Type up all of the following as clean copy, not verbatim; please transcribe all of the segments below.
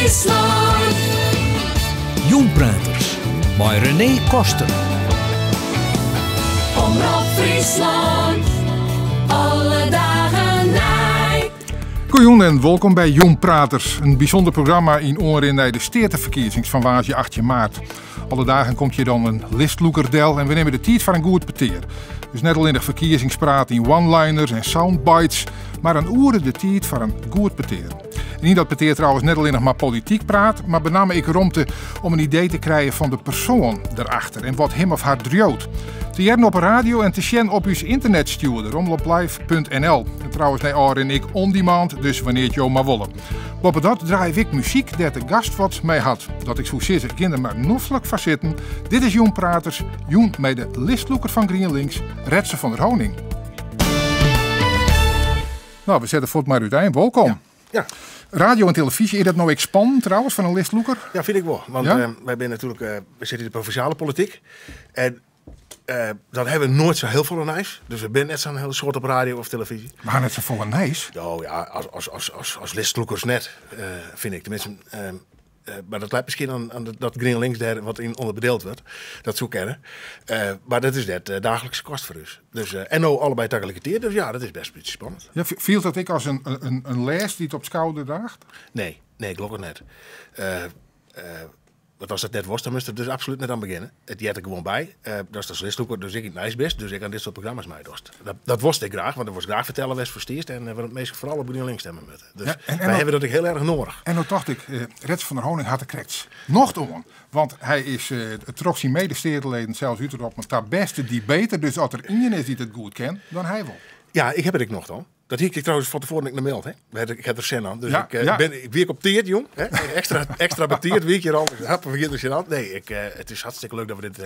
Fryslân. Jûnpraters mei René Koster. Omrop Fryslân. Alle dagen nij. Goejûn en wolkom by Jûnpraters, in bysûnder programma yn oanrin nei de steateferkiezings fan woansdei 18 maart. Alle dagen komt hjir dan in listlûker del en we nimme de tiid foar in goed petear. Dus net allinnich ferkiezingspraat yn one-liners en soundbites, mar in oere de tiid foar in goed petear. En yn dat petear trouwens net allinnich mar polityk praat, mar benammen ek romte om in idee te krijen fan de persoan derachter en wat him of har driuwt. Te hearren op 'e radio en te sjen op ús ynternetstjoerder omroplive.nl. En trouwens nei ôfrin ek on demand, dus wannear't jo mar wolle. Boppedat draaie we ek muzyk dêr't de gast wat mei hat. Dat ik soe sizze, gean der mar noflik foar sitten. Dit is Jûnpraters, jûn mei de listlûker fan GrienLinks, Retze van der Honing. Nou, we sette fuort mar útein. Wolkom. Ja. Radio en televyzje, is dat no ek spannend trouwens foar in listlûker? Ja, fyn ik wol. Want Ja? wy binne natuerlik, we sitte yn de provinsjale polityk. En dan hawwe we noait sa hiel folle nijs. Dus we binne net sa'n hiel soad op radio of televyzje. We ha net safolle nijs. Oh ja, as listlûkers net, fyn ik. Teminsten, mar dat leit miskien oan dat GrienLinks dêr wat yn ûnderbedield wurdt. Dat soe kinne. Mar dat is net daaglikse kost foar ús. Dus, en no allebei tagelikertiid, dus ja, dat is best in bytsje spannend. Ja, fielt dat ek as in lêst dy't op 't skouder draacht? Nee, nee, gelokkich net. Want as dat net was, dan moatst der dus absolút net oan begjinne. It heart der gewoan by. Datst as listlûker dus ek yn it nijs bist, dus ek oan dit soart programma's meidochst. Dat wolst ek graach, want dan wolst graach fertelle wêr'tst foar stiest en wêrom't minsken foaral op GrienLinks stimme moatte. Dus Ja, en wy hawwe dat ek hiel erch noadich. En no tocht ik, Retze van der Honing hat der krekt nocht oan. Want hy is troch syn medesteateleden sels útroppen ta bêste debater. Dus as der ien is dy't it goed ken, dan hy wol. Ja, ik ha der ek nocht oan. Dat hie ik trouwens fan tefoaren ek noch maild, hè. Ik ha der sin oan. Dus ik bin, ik wie op tiid, jong. Hè? Ekstra betiid wie ik hjir al. Dus happen, we gean der sin oan. Nee, it is hartstikke leuk dat we dit,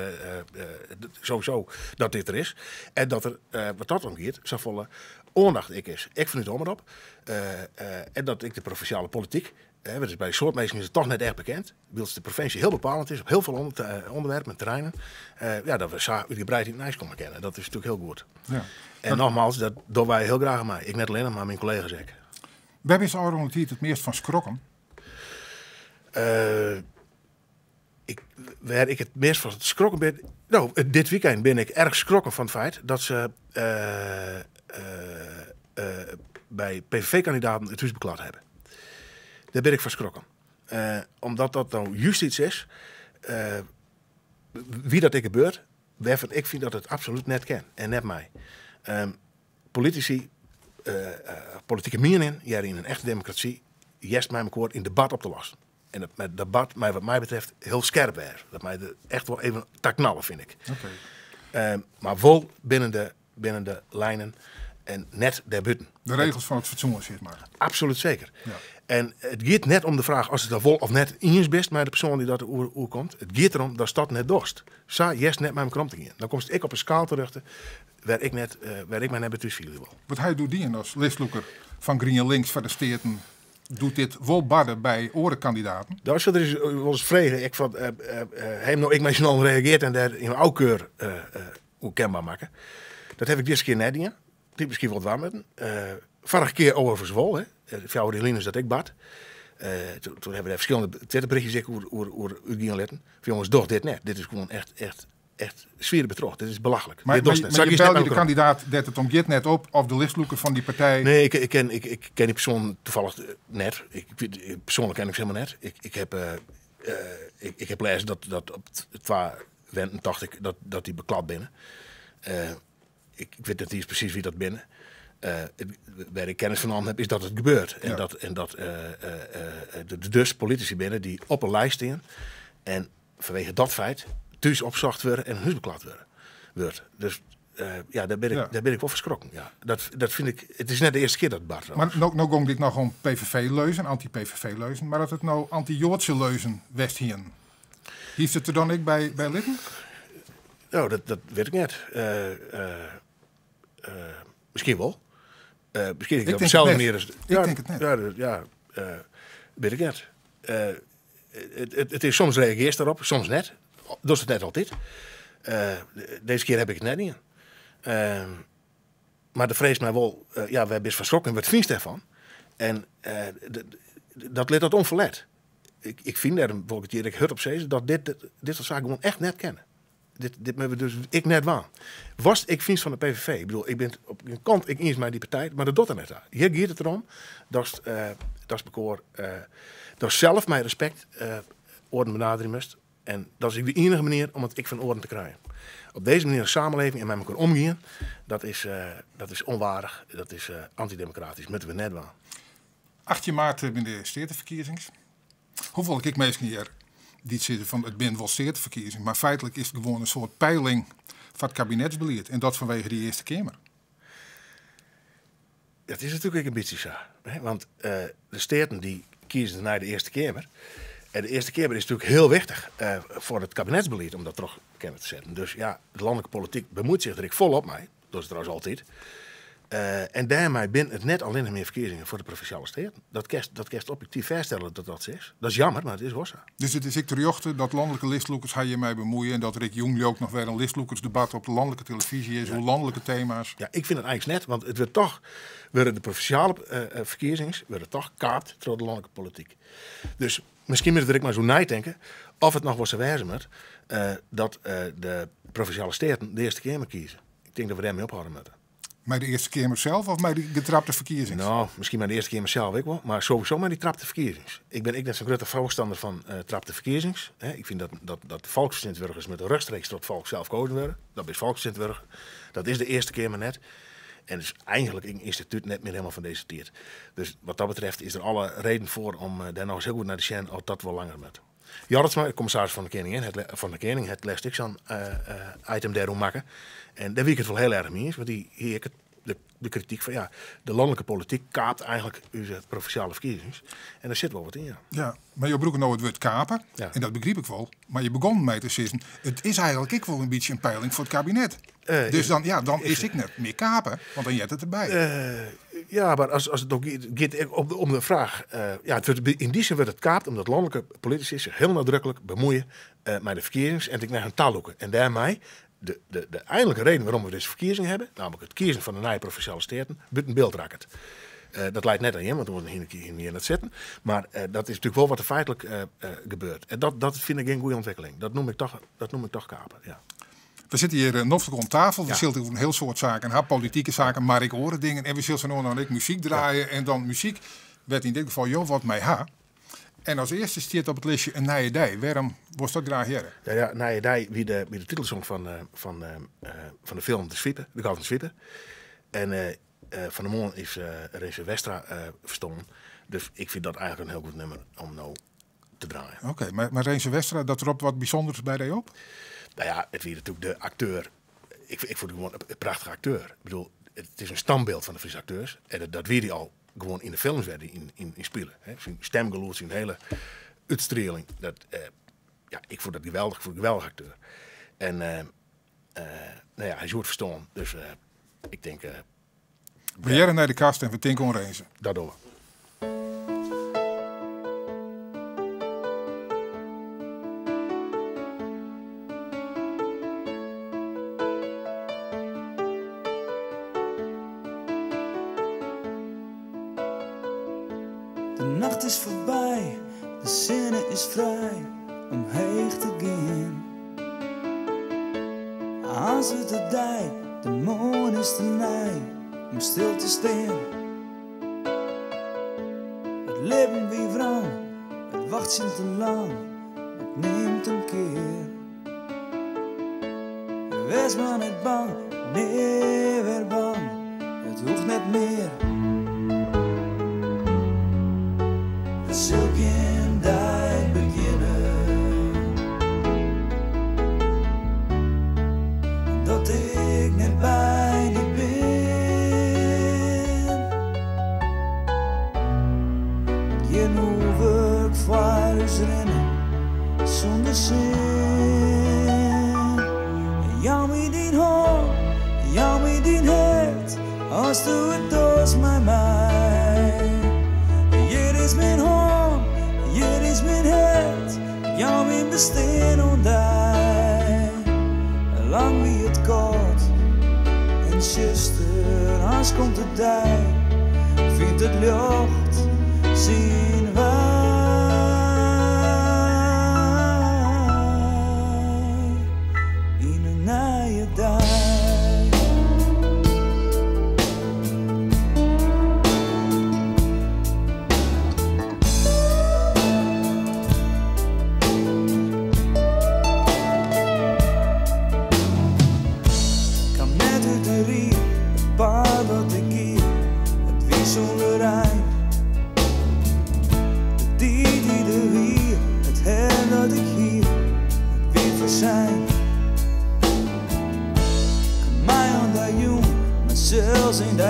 sowieso dat dit der is. En dat der, wat dat oangiet, safolle oandacht ek is. Ek fanút de Omrop. En dat ek de provinsjale polityk, hè, want by in soad minsken is it toch net echt bekend. Wylst de provinsje hiel bepalend is op hiel folle ûnderwerpen en terreinen. Ja, dat we sa útgebreid yn it nijs komme kinne. Dat is natuerlik hiel goed. En nogmaals, dat dogge wy hiel graach mei. Ik net allinnich, mar myn kollega's ek. Wêr bist de ôfrûne tiid it meast fan skrokken? Wêr ik it meast fan skrokken bin? No, dit wykein bin ik erch skrokken fan it feit dat se by PVV-kandidaten it hús beklad hawwe. Dêr bin ik fan skrokken. Omdat dat no just iets is, wie dat ek gebeurt, wêrfan ik fyn dat it absolút net kin en net mei. Politisy, politike mieningen hearre yn in echte demokrasy earst mei mekoar yn debat op te lossen. En dat met debat mei wat my betreft hiel skerp wêze. Dat mei der echt wol even ta knalle, fyn ik. Mar wol binnen de lijnen en net dêrbûten. De regels fan it fatsoen, sis mar. Absolút seker. En it giet net om de fraach ast it dan wol of net iens bist mei de persoan dy't dat oerkomt. It giet derom datst dat net dochst. Sa hearst net mei mekoar om te gean. Dan komst ek op in skaal terjochte wêr ik my net by thús fiele wol. Wat ha jo doe dien as listlûker fan GrienLinks foar de Steaten doe't dit wol barde by oare kandidaten? Daar is er is wol ris frege. Ik fan, ha jim no ek mei syn allen reagearre en dêr yn ôfkeur oer kenber makke. Dat ha ik dizze kear net dien. Hie miskien wol dwaan moatten. Foarige kear overigens wol, hè. 4 jier lyn is dat ek bard. Toen hawwe we dêr ferskillende Twitterberichtjes ek oer útgean litten. Fan jonges, doch dit net. Dit is gewoan echt, echt, echt swier betroch. Dit is belachlik. Maar Dit dochst net. je Sa giest net belje mei de elkoar om. kandidaat dêr't it om giet net op, of de listlûker fan dy partij? Nee, ik ken dy persoan toevallig net. Persoanlik ken ik se helemaal net. Ik heb lêzen dat op twa wenten, tocht ik, dat dy beklad binne. Ik wit net iens presys wie dat binne. Wêr ik kennis fan haw, is dat it gebeurt. En dat der dus politisy binne dy't op in lijst stean en fanwege dat feit thús opsocht wurde en hús beklad wurde. Wurdt. Dus ja, dêr bin ik wol fan skrokken. Ja. Dat fyn ik, it is net de earste kear dat it bart. Mar no gong dit noch om P V V-leuzen, anty-P V V-leuzen, mar as it no anty-Joadse leuzen west hienen, hiest it der dan ek by litten? No, dat wit ik net. Miskien wol. Miskien Ik op tink deselde it net. manier as Ik ja, tink it net. Ja, dat, ja, wit ik net. It is soms reagearst derop, soms net. Dochst it net altyd. Dizze kear ha ik it net dien. Mar de frees my wol, ja, wêr bist fan skrokken en wat fynst dêrfan? En dat lit dat ûnferlet. Ik fyn dêrom, wol ik it hjir ek hurd op sizze, dat dit soart saken gewoan echt net kinne. Dit moatte we dus ek net dwaan. Watst ek fynst fan de PVV, ik bedoel, ik bin op in kant ek iens mei dy partij, mar dat docht der net ta. Hjir giet it derom datst mekoar, datst sels mei respekt oaren benaderje moatst. En dat is ek de ienige manier om it ek fan oaren te krijen. Op deze manier in samenleving en mei mekoar omgean, dat is ûnwaardich, dat is antidemokratysk, moatte we net dwaan. 18 maart binne de steateferkiezings. Hoewol ik ek minsken hear dy't sizze fan it binne wol steateferkiezings, mar feitlik is it gewoan in soart peiling foar it kabinetsbelied en dat fanwege dy Earste Keamer. Dat is natuerlik ek in bytsje sa, hè? Want de steaten dy kieze nei de Earste Keamer. En de Earste Keamer is natuerlik hiel wichtich foar it kabinetsbelied om dat troch kinne te setten. Dus ja, de lanlike polityk bemuoit sich der ek folop mei. Dat is trouwens altyd. En dêrmei binne it net allinnich mear ferkiezingen foar de provinsjale steaten. Dat kinst objektyf fêststelle dat dat sa is. Dat is jammer, mar it is wol sa. Dus it is ek terjochte dat lanlike listlûkers har hjirmei bemuoie en dat der ek jûn leau ik noch wer in listlûkersdebat op de lanlike telefyzje is oer lanlike tema's. Ja, ik fyn it eins net, want it wurdt toch, wurde de provinsjale ferkiezings wurde toch kaapt troch de lanlike polityk. Dus miskien moat der ek mar ris oer neitinke oft it noch wol sa wêze moat dat de provinsjale steaten de Earste Keamer kieze. Ik tink dat we dêrmei ophâlde moatte. Mei de Earste Keamer sels of mei dy getrapte ferkiezings? No, miskien mei de Earste Keamer sels ek wol, mar sowieso mei dy trapte ferkiezings. Ik bin ek net sa'n grutte foarstanner fan trapte ferkiezings. Hè, ik fyn dat folksfertsjintwurdigers moatte rjochtstreeks troch it folk sels kozen wurde. Dat is folksfertsjintwurdiger. Dat is de Earste Keamer net. En is eigentlik ek in ynstitút net mear helemaal fan dizze tiid. Dus wat dat betreft is der alle reden foar om dêr noch ris hiel goed nei te sjen oft dat wol langer moat. Jorritsma, de kommissaris fan de Kening, het fan de Kening, hat lêst ek sa'n item dêroer makke. En dêr wie ik it wol hiel erch mei iens, want dy hie ek de krityk fan ja, de lanlike polityk kaapt eigentlik ús provinsjale ferkiezings. En dêr sit wol wat yn, ja. Ja, mar jo brûke no it wurd kape, en dat begryp ik wol. Mar je begûnen mei te sizzen, it is eigentlik ek wol in bytsje in peiling foar it kabinet. Dus dan is ik net mear kape, want dan heart it derby. Ja, mar as it no giet ek om de fraach. Ja, it wurdt, yn dy sin wurdt it kaapt omdat lanlike politisy sich hiel nadruklik bemuoie mei de ferkiezings en it ek nei hun talûke. En dêrmei de einlike reden wêrom we dizze ferkiezing hawwe, nammentlik it kiezen fan de nije provinsjale steaten, bûten byld rakket. Dat leit net oan jim, want oars hiene we hjir net sitten. Mar dat is natuerlik wol wat der feitlik gebeurt. En dat fyn ik gjin goede ûntwikkeling. Dat noem ik toch kapen, ja. We sitte hjir noflik oan tafel. We sille oer in hiel soad saken ha, politike saken, mar ek oare dingen. En we sille sa no en dan ek muzyk draaie. En dan muzyk wêr't yn dit gefal jo wat mei ha. En as earste stiet op it listje In Nije Dei. Wêrom wolst dat graach hearre? Ja, ja, Nije Dei wie de titelsong fan de film De Swipe, De Gouden Swipe. En fan de moarn is Rinse Westra ferstoarn. Dus ik fyn dat eigentlik in hiel goed nummer om no te draaien. Oké, mar Rinse Westra, dat ropt wat bysûnders by dy op? Nou ja, it wie natuerlik de akteur. Ik fûn it gewoan in prachtige akteur. Ik bedoel, it is in stambyld fan de Fryske akteurs. En dat wie dy al gewoan yn de films wêr't hy yn spile. Hè. Syn stemgelûd, syn hiele útstrieling. Dat ja, ik fûn dat geweldich. Ik fûn it in geweldige akteur. En nou ja, hy is hjoed ferstoarn. Dus ik tink... We hearre nei de kast en we tinke oan Rinse. Dat dogge we. De nacht is foarby, de sinne is frij om heech te gean. As it de dei, de moarn is te nij om stil te stean. It libben wie wrang, it wachtsjen te lang, it nimt in kear. Wês mar net bang, nea wer bang, it hoecht net mear. Der sil gjin dei begjinne dat ik net by dy bin. Gjin hoech ik foar ús rinne sûnder sin. Jou my dyn hân, jou my dyn hert, as do it dochst mei my. Hjir is myn hân, hjir is myn hert, jou myn bestean oan dy. Lang wie it kâld en tsjuster, aanst komt de dei, fynt it ljocht syn wei.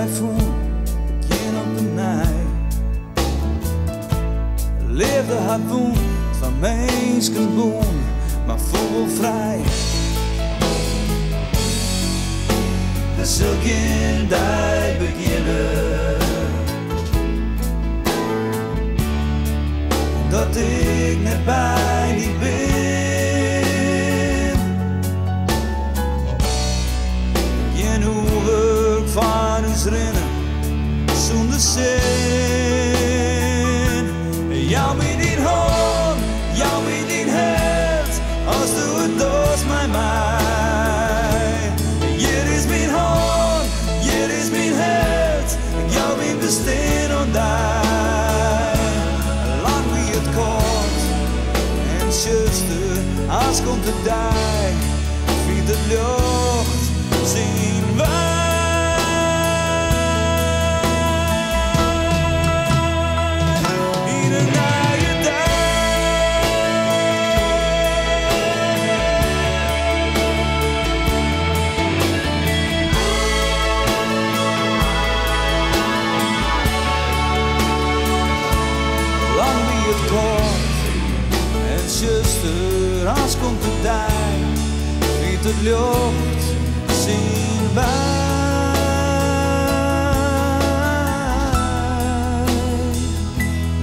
dy fûn, begjin op 'e nij. Leafde hat wûn, twa minsken bûn, mar fûgelfrij. Der sil gjin dei begjinne dat ik net by dy bin. Gjin oerwurk fan ús rinne sûnder sin. Jou my dyn hân, jou my dyn hert, as do it dochst mei my. Hjir is myn hân, hjir is myn hert, ik jou myn bestean oan dy. Lang wie it kâld en tsjuster, aanst komt de dei, fynt it ljocht syn wei. Yn in nije dei. Lang wie it kâld en tsjuster, aanst komt de dei, fynt it ljocht syn wei.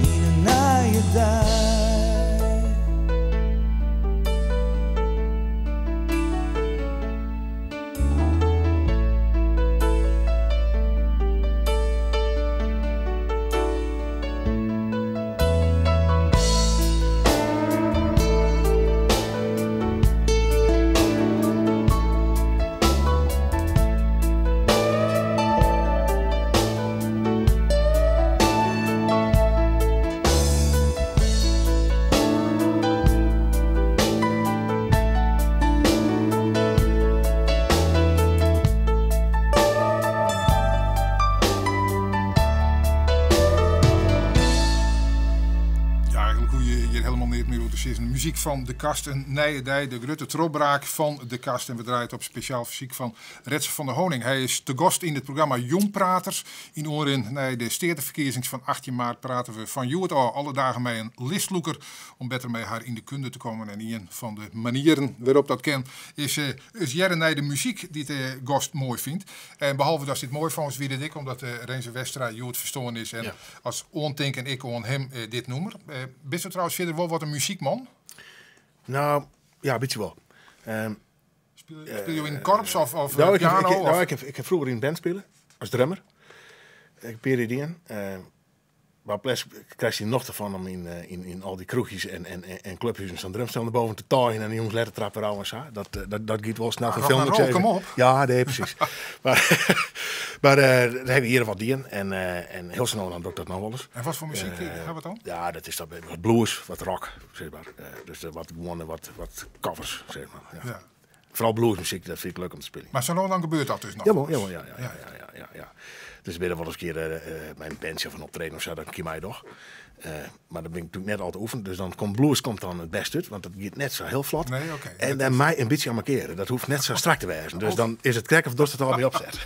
Yn in nije dei. Ja, eigenlik hoege je hjir hielendal neat mear oer te sizzen. Muzyk fan De Kast, in nije dei, de grutte trochbraak fan De Kast. En we draaie it op spesjaal fersyk fan Retze van der Honing. Hy is te gast yn it programma Jongpraters. Yn oanrin nei de steateferkiezings fan 18 maart prate we fan hjoed ôf alle dagen mei in listlûker om better mei har yn de kunde te kommen. En ien fan de manieren wêrop't dat kin is is hearre nei de muzyk dy't de gast moai fynt. En behalve datst dit moai fûnst, wie dit ek omdat Renze Westra hjoed ferstoarn is en as oantinken ek oan him dit nûmer. Bisto trouwens fierder wol wat in muzykman? Nou, ja, in bytsje wol. Spylje jo yn in korps of piano? Nou, ik ha froeger yn in band spile, as drummer. Ik in pear jier dien. Maar ples krijst je noch ervan om in al die kroegjes en clubhuizen zo'n drumstel naar boven te taaien en de jongens letter trappen en zo. Dat gaat wel snel vervelend. Rock and roll, kom op. Ja, nee, precies. Maar daar hebben we hier wat dien en heel snel dan doe ik dat nog wel eens. En wat voor muziek hebben we dan? Ja, dat is dat, wat blues, wat rock, zeg maar. Dus wat gewone, wat covers, zeg maar. Ja. Vooral bluesmuziek, dat vind ik leuk om te spelen. Maar zo lang gebeurt dat dus nog? Jawel, jawel, ja, ja, ja, ja, ja, ja. Dus binnen wel eens een keer mijn bandje of een optreden of zo, dan kies mij toch. Maar dat ben ik natuurlijk net al te oefenen. Dus dan komt blues komt dan het best uit, want dat gaat net zo heel vlot. Nee, oké. En dan mij een beetje aan markeren. Dat hoeft net zo strak te wezen. Dus dan is het krek of dorst het al mee opzet.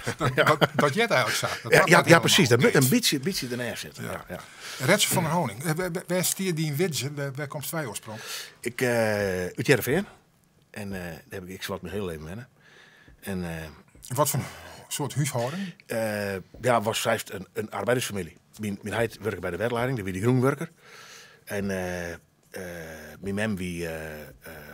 Dat jet eigenlijk zo. Dat Ja, mag ja, net ja, helemaal. precies. Dat moet een beetje ernaast zitten. Ja. Ja, Retze van der Honing. Waar stier die in Widze? Waar komt wij oorspronkelijk? Ik uit Heerenveen. En daar heb ik zwart mijn hele leven wennen. En wat voor soort huishouding? Ja, was zij een arbeidersfamilie. Mijn heid werkte bij de werkleiding, die wie de groenwerker. En mijn mem wie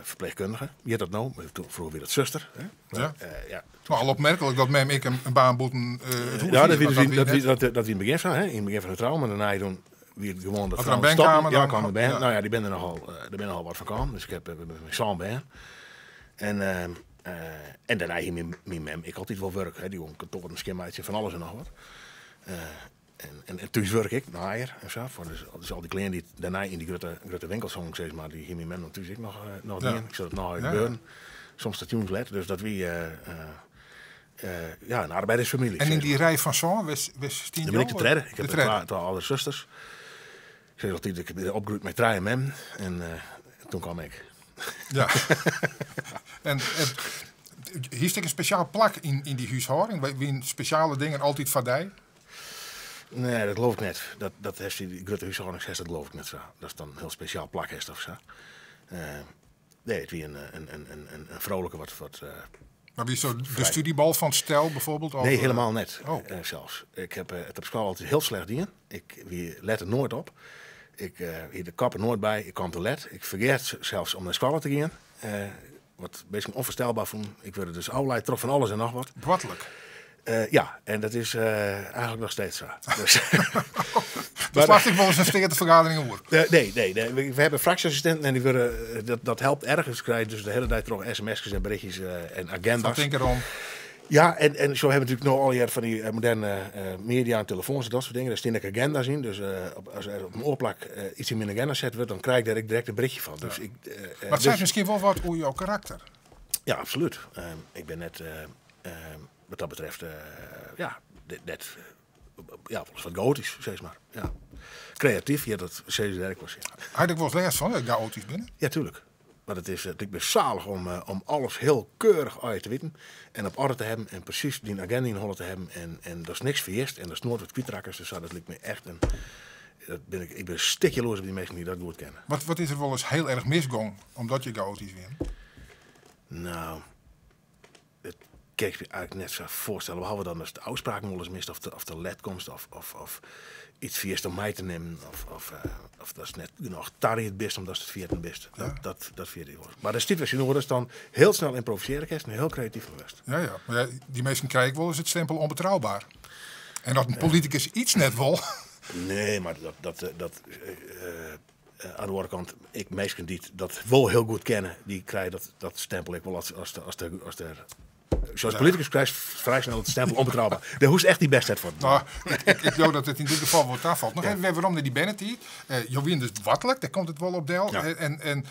verpleegkundige. Wie heet dat nou? Maar toen, vroeger weer dat zuster. Hè? Maar, ja. Maar al opmerkelijk dat mem ik een baan boeten, het hoefde Ja, niet, dat wie want dus dat in, wie dat net wie, dat, dat wie in het begin van, hè? In het begin van het trauma, maar daarna doen wie het gewoon dat Had er een vrouwen stoppen. bandkamer Ja, dan? kwam de band. Ja. Nou ja, die ben er nogal, daar ben nogal wat van kwam. Dus ik heb met mijn zoon band. En daarna ging mijn mem, ik altijd wel werken. Hè. Die kon kantoor, een schimmeitje van alles en nog wat. En thuis werk ik, naaier en zo. Voor dus al die kleren die daarna in die grote winkels hongen, zeg maar, die ging mijn mem natuurlijk ik nog doen. Ik zat het nou gebeuren. Soms stations let, dus dat wie ja, een arbeidersfamilie, En in zeg die maar. rij van zoon, was tien Dan ben ik de jaar? derde. Ik De heb derde. twee oudere zusters. Ik zeg altijd, ik ben opgegroeid met drie en mem. En toen kwam ik. Ja. En Hiest ek in spesjaal plak yn dy húshâlding? Wiene spesjale dingen altyd foar dy? Nee, dat geloof ik net. Dat hast yn grutte húshâldings hast, dat geloof ik net sa. Datst dan in hiel spesjaal plak hast of sa. Nee, it wie in froolike wat Mar wie so de studiebal fan it stel bijvoorbeeld? Of, Nee, helemaal net. Oh. Zelfs. Ik heb het op school altijd heel slecht dien. Ik wie lette nooit op. Ik hie de kop er nooit by. Ik kwam te let. Ik fergeat zelfs om nei skoalle te gean. Wat minsken onvoorstelbaar fûnen. Ik wurde dus ôfleid troch fan alles en noch wat. Boartlik? Ja, en dat is eigenlijk nog steeds zo. Dus Dat slacht ik wolris in steatefergadering oer. Nee, nee, nee. We hebben fractieassistenten en die worden, dat helpt erg. Ze krijgen dus de hele tijd terug sms'jes en berichtjes en agenda's. Van denk erom. Ja, en zo hebben we natuurlijk nog al jaren van die moderne media en telefoons en dat soort dingen. Daar staan ook agenda's in. Dus als er op een oorplak iets in mijn agenda zet wordt, dan krijg ik daar direct een berichtje van. Dus ik Maar het dus zegt misschien wel wat over jouw karakter. Ja, absoluut. Ik ben net, wat dat betreft, ja, net, ja, volgens wat chaotisch, zeg maar. Ja. Creatief, ja, dat zei ze werk was. Ja. Had ik wel eens last van dat ik chaotisch ben? Ja, tuurlijk. Maar het is zalig om alles heel keurig uit te weten en op orde te hebben en precies die agenda in hollen te hebben. En dat is niks verheerst en dat is nooit wat kwijtrakkers. Dus dat lijkt me echt een... Dat ben ik, ik ben stikjeloos op die mensen die dat goed kennen. Wat is er wel eens heel erg misgong omdat je chaotisch bent? Nou, dat kan ik me eigenlijk net zo voorstellen. Behalve dan als de afspraak nog eens mist of de let komt of iets verkeerd om mij te nemen. Of dat is net nog tarrie het best omdat het verkeerd het best. Dat vind ik wel. Maar de situatie nog is dan heel snel improviseren en heel creatief geweest. Ja, ja. Maar ja, die mensen krijgen wel eens het stempel onbetrouwbaar. En dat een politicus iets net wil. Nee, maar dat aan de andere kant, ik mensen die dat wel heel goed kennen, die krijgen dat stempel ik wel als de Zoals politicus krijg je vrij snel het stempel onbetrouwbaar. Daar hoest echt die best voor. Nou, ik geloof dat het in dit geval wordt afvalt. Nog even waarom naar die Bennett. Je wint dus wattelijk, daar komt het wel op deel. En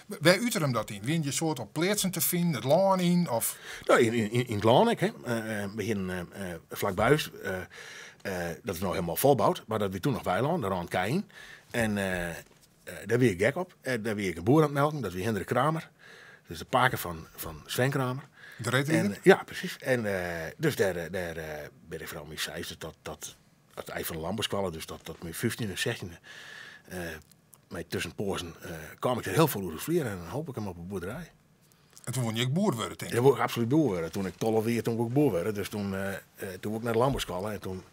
wij uteren hem dat in. Win je soort op pleetsen te vinden, het laan in? Of? Nou, in het laan, ik, hè. Begin vlakbij huis. Dat is nou helemaal volbouwd, maar dat we toen nog weiland, daar aan Keien. En daar wie ik gek op. En daar wie ik een boer aan het melken, dat wie Hendrik Kramer. Dus de paken van Sven Kramer. De reetrijder? En, ja, precies. En dus daar ben ik vooral mee zeis dat het ei van de landbouwskwallen, dus dat mijn 15e en 16e met tussenpozen kwam ik er heel veel over de vlier en dan hoop ik hem op een boerderij. En toen won je ook boer worden, denk ik. Ja, word ik absoluut boer worden. Toen ik tolle weer, toen word ik boer worden. Dus toen word ik naar de landbouwskwallen en toen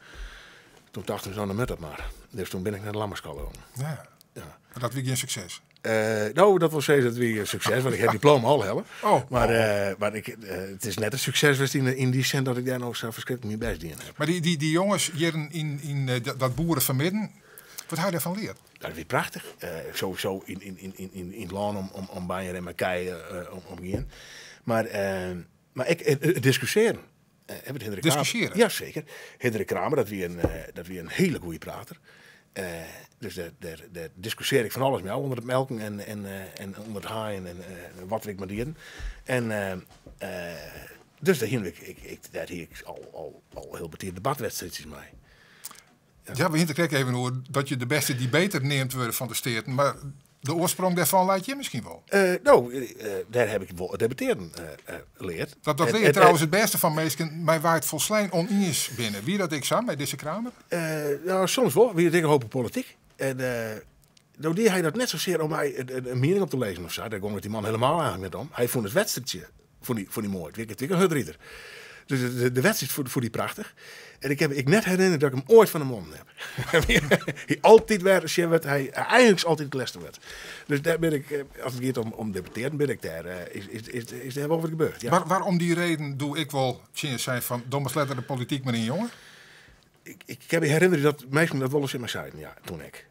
dacht ik zo, dan moet dat maar. Dus toen ben ik naar de landbouwskwallen gegaan. Maar dat was geen succes? Nou, dat wil zeggen dat we een succes, want ik heb diploma al hebben. Maar het is net een succes geweest in die zin dat ik daar nog zo verschrikkelijk mijn best in heb. Maar die jongens hier in dat boeren vermidden, wat had je daarvan geleerd? Dat is weer prachtig. Sowieso in het land om Bayern en mijn kei om gaan. Maar ik discussiëren. Hebben we het Hendrik Kramer? Discussiëren? Ja, zeker. Hendrik Kramer, dat wie een hele goede prater. Dus daar discussieer ik van alles mee, onder het melken en onder het haaien en wat ik maar dieren. En dus daar hield ik, ik, ik, daar hield ik al, al, al heel betierde debatwedstrijdjes mee. Ja. Ja, we hinten even hoor dat je de beste debater neemt worden van de steden, maar de oorsprong daarvan leidt je misschien wel. Daar heb ik wel het debatteren geleerd. Dat leer je trouwens het beste van mensen, maar waar het volslijn oneens binnen. Wie dat ik samen met deze Kramer? Nou, soms wel. Wie het ik hoop op politiek. En nou deed hij dat net zozeer om mij een mening op te lezen of zo. Daar ging het die man helemaal eigenlijk net om. Hij vond het wedstrijdje vond die mooi. Het ik een hurdrieder. Dus de wedstrijd vond die prachtig. En ik heb ik net herinnerd dat ik hem ooit van de mond heb. Hij altijd werd, ze werd, hij eigenlijk altijd de leste werd. Dus daar ben ik, als het gaat om debatteren, ben ik daar, is daar wel wat gebeurd. Ja. Waarom die reden doe ik wel tjins zijn van domme sletter de politiek maar in, jongen? Ik heb me herinnerd dat mensen dat wel eens in mij zeiden, ja, toen ik.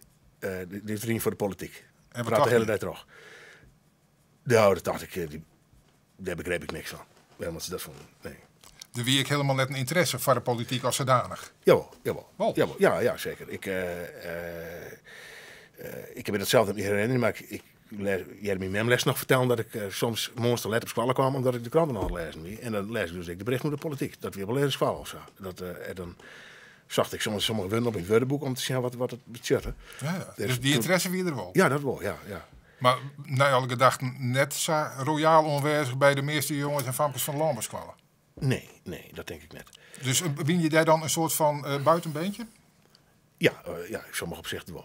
Dit is voor de politiek. En wat Praat de dacht hele je? tijd terug. Nou, dat dacht ik, daar begreep ik niks van. Waarom ze dat vonden, nee. De wie ik helemaal net een interesse voor de politiek als zodanig. Jawel, jawel. Wel. Jawel, ja, ja, zeker. Ik heb me datzelfde niet herinnerd, maar ik jij hebt mijn les nog vertellen dat ik soms monster let op school kwam omdat ik de kranten nog had lezen. En dan lees ik dus ik de bericht met de politiek. Dat weer wel leren school of zo. Dat en dan zag ik soms sommige woorden op in het woordenboek om te zien wat het betekende. Ja, ja. Dus Dus die toen interesse weer er wel? Ja, dat wel, ja, ja. Mar nei alle gedachten net sa royaal oanwêzich by de measte jonges en famkes fan de lânbouskoalle. Nee, nee, dat tink ik net. Dus wiene je dêr dan in soart fan buitenbeentje? Ja, ja, yn sommige opsichten wol.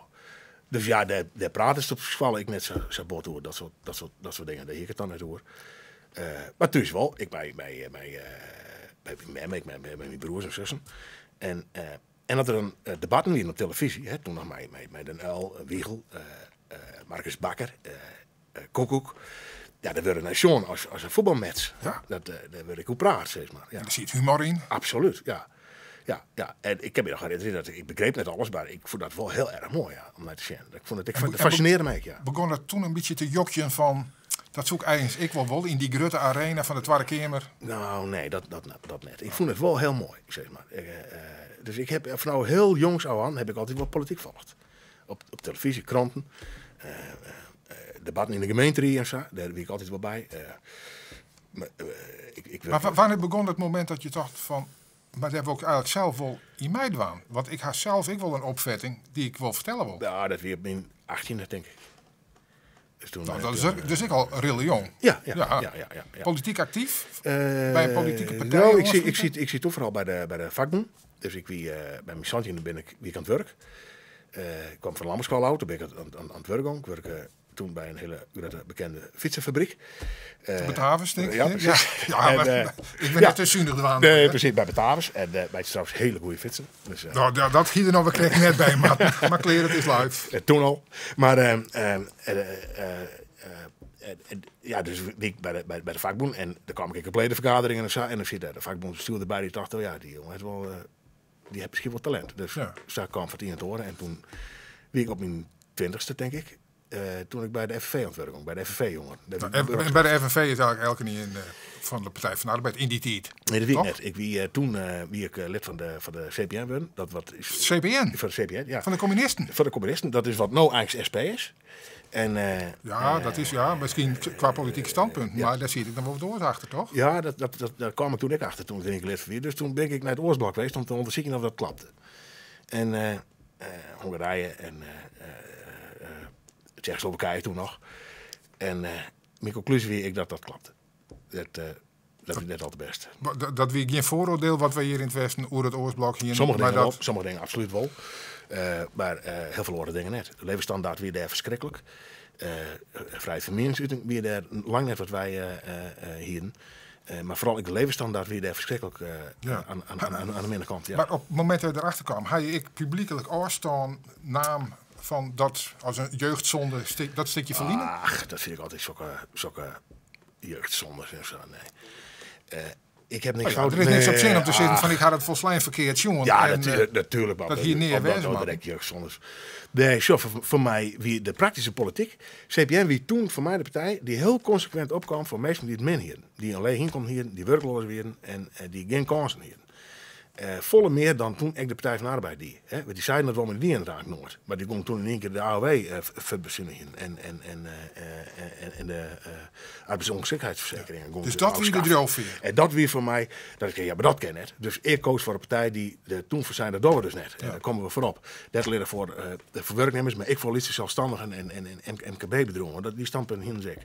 Dus ja, dêr pratest op skoalle ek net sa bot oer, dat soart dingen. Dêr hie ik it dan net oer. Mar thús wol. Ik mei, mei, mei, mei myn mem, ik mei, mei myn broers en sussen. En as der dan debatten wienen op telefyzje, hè, toen noch mei Den Uyl, Wiegel, Marcus Bakker, Koekoek. Ja, dêr wurde nei sjoen as in fuotbalmatch. Ja. Dêr wurdt ek oer praat, sis mar. Ja. En der siet humor yn. Absolút, ja. Ja, ja. En ik kin my noch herinnerje dat ik begreep net alles, mar ik fûn dat wol hiel erch moai, ja, om nei te sjen. Ik fûn it, ik fûn, it fascinearde my ek, ja. Begûn it toen in bytsje te jokjen fan, dat soe ik eins ek wol wolle, yn dy grutte arena fan de Twadde Keamer? Nou, nee, dat net. Ik fûn it wol hiel moai, sis mar. Dus ik heb fanôf hiel jongs ôf oan heb ik altyd wol polityk folge. Op telefyzje, kranten, debatten yn de gemeenterie en sa, dêr wie ik altyd wol by. Mar, ik, ik Mar wannear begûn it momint dat je tocht fan, mar dêr wol ik eigenlik sels wol yn meidwaan? Want ik ha sels ek wol in opfetting dy't ik wol fertelle wol. Ja, dat wie op myn 18e, tink ik. Dus toen, Nou, dat is toen, dus ek al rille jong. Ja, ja, ja, ja, ja, ja. Polityk aktyf? By in politike partij Nou, ik oanslute? siet, ik siet toen foaral by de fakbûn. Dus ik wie, by myn 17e bin ik, wie ik oan it wurk. Ik kwam fan de lânbouskoalle ôf, toen bin ik oan it wurk gong. Ik wurke toen by in hiele grutte bekende fytsenfabryk. Batavus, tink ik, Ja, hè? precies. Ja, maar ik ben net te sunich dwaande, Nee, hè? precies, by Batavus. En by trouwens hiele goede fytsen. Dus, Nou, dat hie der noch krekt net by, maar klear, it is live. Toen al. Maar ja, dus wie ik by de fakbûn en dan kwam ik op ledenvergaderingen en zo. En dan zit daar de vakbondsbestuurder bij die dacht, oh ja, die jongen heeft wel, die heeft misschien wel talent. Dus zo kwam van het een het oren. En toen wie ik op mijn 20ste, denk ik, toen ik bij de FNV aan het werk kwam, bij de FNV, jongen. De FNV En bij de FNV is eigenlijk elke niet in van de Partij van de Arbeid in die tijd. Nee, dat weet ik Toch? net. Ik wie toen wie ik lid van de CPN ben. Dat wat is CPN? Van de CPN, ja. Van de communisten? Van de communisten. Dat is wat nou eigenlijk SP is. En Ja, dat is, ja, misschien qua politiek standpunt, ja. maar daar zit ik dan wel door achter, toch? Ja, daar kwam ik toen ook achter toen ik lid van wie. Dus toen ben ik naar het Oostblok geweest om te onderzoeken of dat klapte. En Hongarije en Tsjechoslowakije toen nog. En mijn conclusie wie ik dat dat klapte. Dat is net al het beste. Maar dat wie geen vooroordeel wat wij hier in het Westen, oer het Oostblok hier Sommige maar dingen dat wel, sommige dingen absoluut wel. Maar heel veel andere dingen net. De levensstandaard weer daar verschrikkelijk. Vrijheid van meningsuiting weer daar lang net wat wij hier. Maar vooral ik de levensstandaard weer daar verschrikkelijk aan de binnenkant. Ja. Maar op het moment dat je erachter kwam, had je ik publiekelijk afstand naam van dat als een jeugdzonde, dat stukje verliezen? Ach, dat vind ik altijd zulke jeugdzondes en zo. Nee. Ik heb niks fout. Er is niks op Nee, zin om te zeggen ach. van ik had het volslijn verkeerd, jongen. Ja, En, natuurlijk, maar dat hier neer omdat wezen, dat man. direct jeugdzondes. Nee, zo, voor mij, wie de praktische politiek. CPN wie toen voor mij de partij die heel consequent opkwam voor mensen die het min hier. Die alleen inkomen hier, die werkloos werden en die geen kansen hier. Volle meer dan toen ik de Partij van de Arbeid die. Hè? Want die zeiden dat wel met die inderdaad nooit. Maar die kon toen in één keer de AOW verbezuinigen. En de arbeidsongeschiktheidsverzekering. Ja. Kon Dus ze dat wie de afschaffen. droomveer. En dat wie voor mij, dat ik zei, ja, maar dat ken het. Dus ik koos voor een partij die de toen voor zijn, dat doen we dus net. En daar komen we voorop. Dat leren voor werknemers, maar ik voor liefst zelfstandigen en M K B-bedrijven. Want die standpunt hield ik.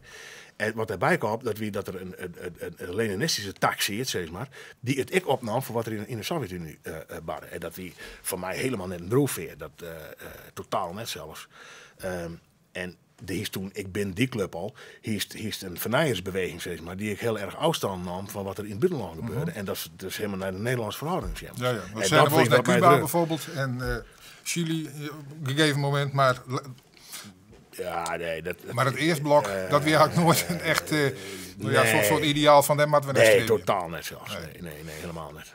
En wat daarbij kwam, dat, wie, dat er een Leninistische tak zit, zeg maar, die het ik opnam voor wat er in de Sovjet-Unie barde. En dat die voor mij helemaal net een droefveer, dat totaal net zelfs. En die is toen, ik ben die club al, hier is een vernijersbeweging, zeg maar, die ik heel erg afstand nam van wat er in het buitenland gebeurde. En dat is dus helemaal naar de Nederlandse verhouding, zeg maar. Ja, ja. We En zijn dat er wel eens vind ik naar wat mij Cuba druk. bijvoorbeeld en Chili op een gegeven moment, maar Ja, nee, dat, dat Maar het eerste blok, dat weer had ik nooit een echt, nou ja, nee. soort ideaal van dem moeten we naar Nee, streven. totaal net zelfs. Nee. Nee, nee, nee, helemaal net.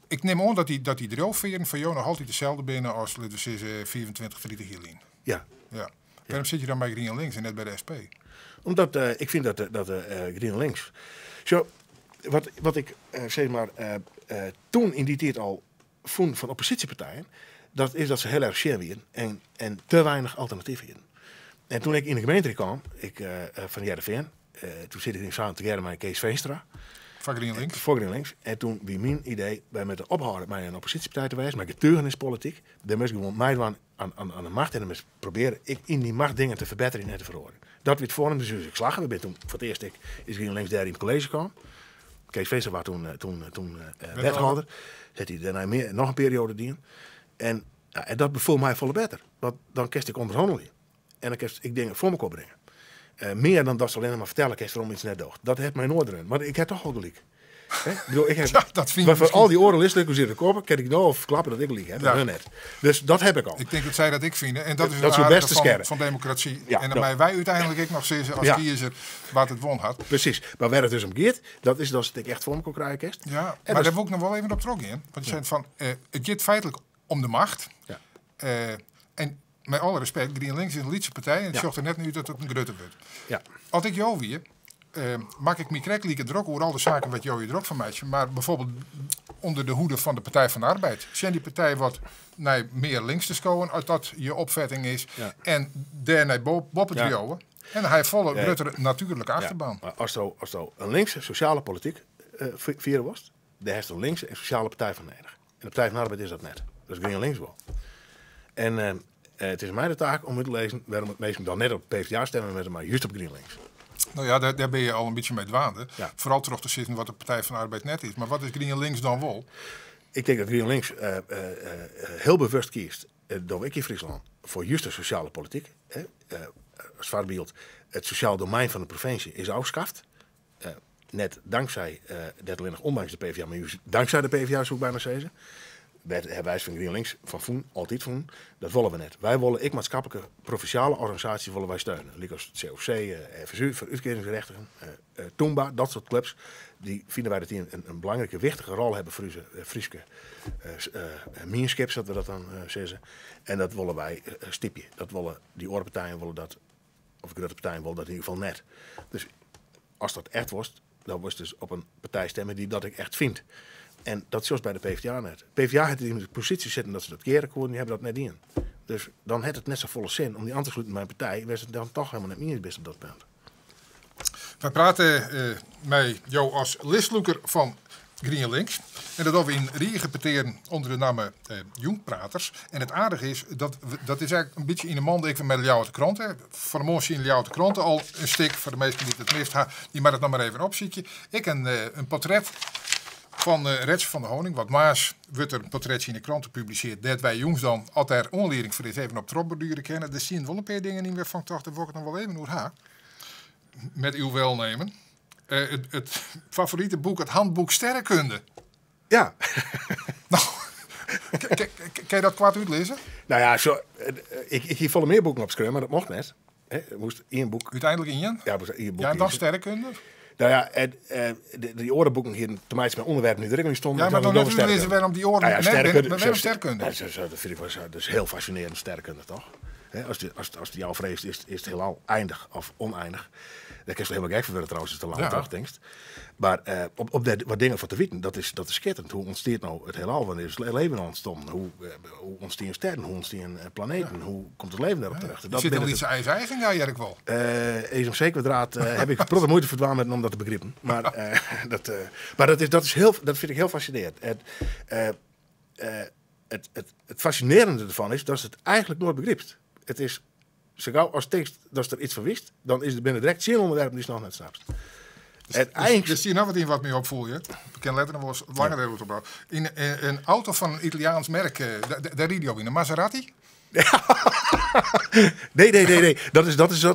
Ik neem aan dat die droogveren van jou nog altijd dezelfde binnen als, laten we zeggen, 24, 30 jaar in. Ja. Ja. Waarom zit je dan bij Green Links en net bij de SP? Omdat ik vind dat Green Links... Zo, wat ik zeg maar toen in die tijd al vond van oppositiepartijen, dat is dat ze heel erg share wieren en te weinig alternatieven hielden. En toen ik in de gemeente kwam, ik van de Heerenveen, toen zit ik in samen together met Kees Veenstra. Van Green Links. Voor Green Links. En toen wie mijn idee, wij met de ophouden met een oppositiepartij te wijzen, maar getuigenispolitiek, daar moest gewoon meedoen Aan de macht en dan moatst probearje ek yn dy macht dingen te ferbetterjen en te feroarjen. Dat wie it foarnimmen, dus is ek slagge. We binne toen foar it earst ek is GrienLinks dêr yn it kolleezje kaam. Kees Veenstra waard toen wethâlder. Hat hy dêrnei noch in perioade dien. En, ja, en dat befoel my folle better. Want dan kinst ek ûnderhannelje. En dan kinst ek dingen foar mekoar bringe. Mear dan datst allinnich mar fertelle kinst wêrom iets net docht. Dat hat my noait run. Mar ik ha toch al gelyk. Hè? Ik bedoel, ik heb, Ja, dat vind ik maar voor misschien al die oare listlukkers in de kop, kan ik nou al verklappen dat ik gelijk heb. Ja. Hun net. Dus dat heb ik al. Ik denk dat zij dat ik vinden. En dat is Dat het is het aardige beste scherm. van democratie. Ja, en dan dat wij uiteindelijk ik nog zeggen als Ja. kiezer wat het won had. Precies. Maar waar het dus om gaat, dat is dat ik echt voor me kon krijgen, kerst. Ja, En maar dat daar wil ik nog wel even op terug in. Want je zei van, het gaat feitelijk om de macht. Ja. En met alle respect, GrienLinks is een lietse partij. En het Ja. zorgt er net nu dat het een grutte wordt. Ja. Als ik jou weer, maak ik me krek lieke drok over al de zaken wat jou je drok van mij. Maar bijvoorbeeld onder de hoede van de Partij van de Arbeid. Zijn die partij wat naar meer links te scoren, als dat je opvatting is. Ja. En daarna boppen Ja. driowen. En hij volle Ja. Rutte natuurlijke Ja, achterban. maar als je een linkse sociale politiek vieren was, daar heeft een linkse en sociale partij van nodig. En de Partij van de Arbeid is dat net. Dat is GrienLinks wel. En het is mij de taak om uit te lezen waarom het meesten dan net op PvdA stemmen, met maar juist op GrienLinks. Nou ja, daar ben je al een beetje mee dwaande. Ja. Vooral terug te zitten wat de Partij van de Arbeid net is. Maar wat is GrienLinks dan wel? Ik denk dat GrienLinks heel bewust kiest, door ik in Friesland, voor juist de sociale politiek. Hè. Als voorbeeld, het sociaal domein van de provincie is afgeschaft. Net dankzij, net alleen nog ondanks de PvdA, maar juist dankzij de PvdA zou ik bijna zeggen. Hebben wij van GrienLinks van Voen, altijd Voen, dat willen we net. Wij willen, ik maatschappelijke, provinciale organisatie willen wij steunen. Like als het COC, FSU, voor uitkeringsgerechtigden, Tûmba, dat soort clubs. Die vinden wij dat die een belangrijke, wichtige rol hebben voor onze Frieske gemeenschap, zoals we dat dan zeggen. En dat willen wij stipje. Dat willen die andere partijen willen dat, of de grote partijen willen dat in ieder geval net. Dus als dat echt was, dan was dus op een partij stemmen die dat ik echt vind. En dat is zoals bij de PvdA net. De PvdA had in de positie zitten dat ze dat keren konden, die hebben dat net in. Dus dan had het net zo volle zin om die aan te sluiten bij mijn partij, was het dan toch helemaal net meer best op dat punt. Wij praten met jou als listloeker van GrienLinks. En dat doen we in Riegen peteren onder de naam Jongpraters. En het aardige is, dat is eigenlijk een beetje in de mand even met de Ljouwerter Krant. Hè. Voor de morgen in de Ljouwerter Krant al een stuk, voor de meesten die het mist, die maar het nog maar even opzietje. Ik een portret van Retze van der Honing. Wat Maas wordt er een portretje in de krant gepubliceerd. Dat wij jongens dan, als er onlering voor is, even op tropborduren kennen. Er zien wel een paar dingen niet meer van, toch, daar word ik nog wel even over haar. Met uw welnemen. Het favoriete boek, het handboek Sterrenkunde. Ja. Nou, kan je dat kwaad uitlezen? Nou ja, zo, ik hier volle meer boeken op schrijven, maar dat mocht net. Hè, er moest één boek. Uiteindelijk in Jan? Ja, er moest één boek Ja, en dan kiezen. Sterrenkunde? Nou ja, en die orenboeken hier te maken met onderwerpen die er ook niet stonden. Ja, maar Dan dan doen we net uitlezen sterrenkunde. waarom die oren Nou ja, net sterrenkunde, binnen, maar waarom zo, sterrenkunde? Ja, zo, zo, dat vind ik wel zo, dat is heel fascinerend, sterrenkunde, toch? Hè, als die jou vreest, is het heelal eindig of oneindig. Daar kun je helemaal gek van worden trouwens, als het te lang dag denkst. Maar op de, wat dingen van te weten, dat is schitterend. Hoe ontstaat nou het heelal? Wanneer is het leven ontstaan? Hoe ontstaan sterren? Hoe ontstaan planeten? Hoe komt het leven daarop terecht? Er Dat zit een binnen lietse het ijs eigen, ja, Jerk wel. Eens om zeker kwadraat heb ik protte moeite verdwaald met om dat te begrijpen. Maar dat vind ik heel fascinerend. Het fascinerende ervan is dat ze het eigenlijk nooit begrijpt. Het is, zo gauw als tekst dat ze er iets van wist, dan is het binnen direct zin onderwerp die ze nog net snapt. Het eind- Dus zie je nou wat in wat meer opvoel je? Ik ken letterlijk wel eens langer hebben we het op. In een auto van een Italiaans merk, daar riep je ook in, een Maserati? Nee, nee, nee, nee. Dat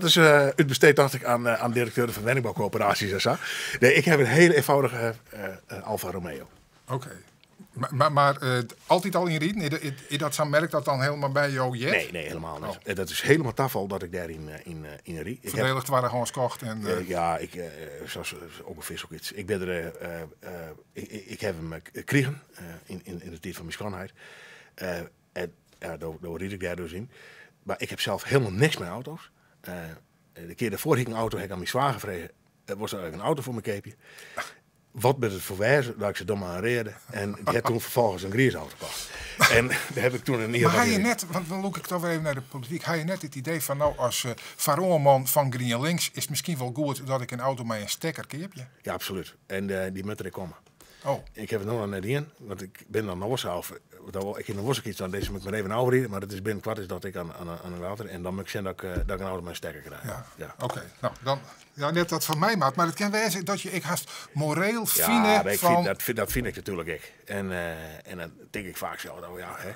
is uitbesteed, dacht ik, aan directeuren van woningbouwcoöperaties en zo. Nee, ik heb een hele eenvoudige Alfa Romeo. Oké. Maar altijd al in Rieten? Is dat zo'n merk dat dan helemaal bij jou jet? Nee, nee, helemaal niet. Oh. Dat is helemaal tafel dat ik daarin in riet. Ik heb Voordelig waren gewoon gekocht en, Ja, ik zoals ongeveer zoiets. Ik ben er ik, ik, ik heb hem gekregen in de tijd van mijn schoonheid. En, ja, daar riet ik daar dus in. Maar ik heb zelf helemaal niks met auto's. De keer daarvoor had ik een auto, heb ik aan mijn zwager gevregen. Er was er een auto voor mijn keepje. Wat met het verwijzen, dat ik ze dan maar aan reden. En die had toen vervolgens een griesauto gekocht. En daar heb ik toen een Maar had je gereden. net, want dan loop ik toch weer even naar de politiek. Had je net het idee van, nou, als Faroeman van GrienLinks is het misschien wel goed dat ik een auto met een stekker keerpje? Ja, absoluut. En die moet erin komen. Oh. Ik heb het nog net in, want ik ben dan nog zelf. Ik heb nog wel iets aan deze moet ik maar even overrijden, maar het is binnenkort is dat ik aan het water en dan moet ik zien dat ik een auto mijn stekker krijg. Ja. Ja. Oké, nou dan, ja, net dat van mij maat, maar het kan wezen dat je ik haast moreel Ja, fine maar ik van. vind, dat vind ik natuurlijk ik. En dan denk ik vaak zo, nou ja, hè.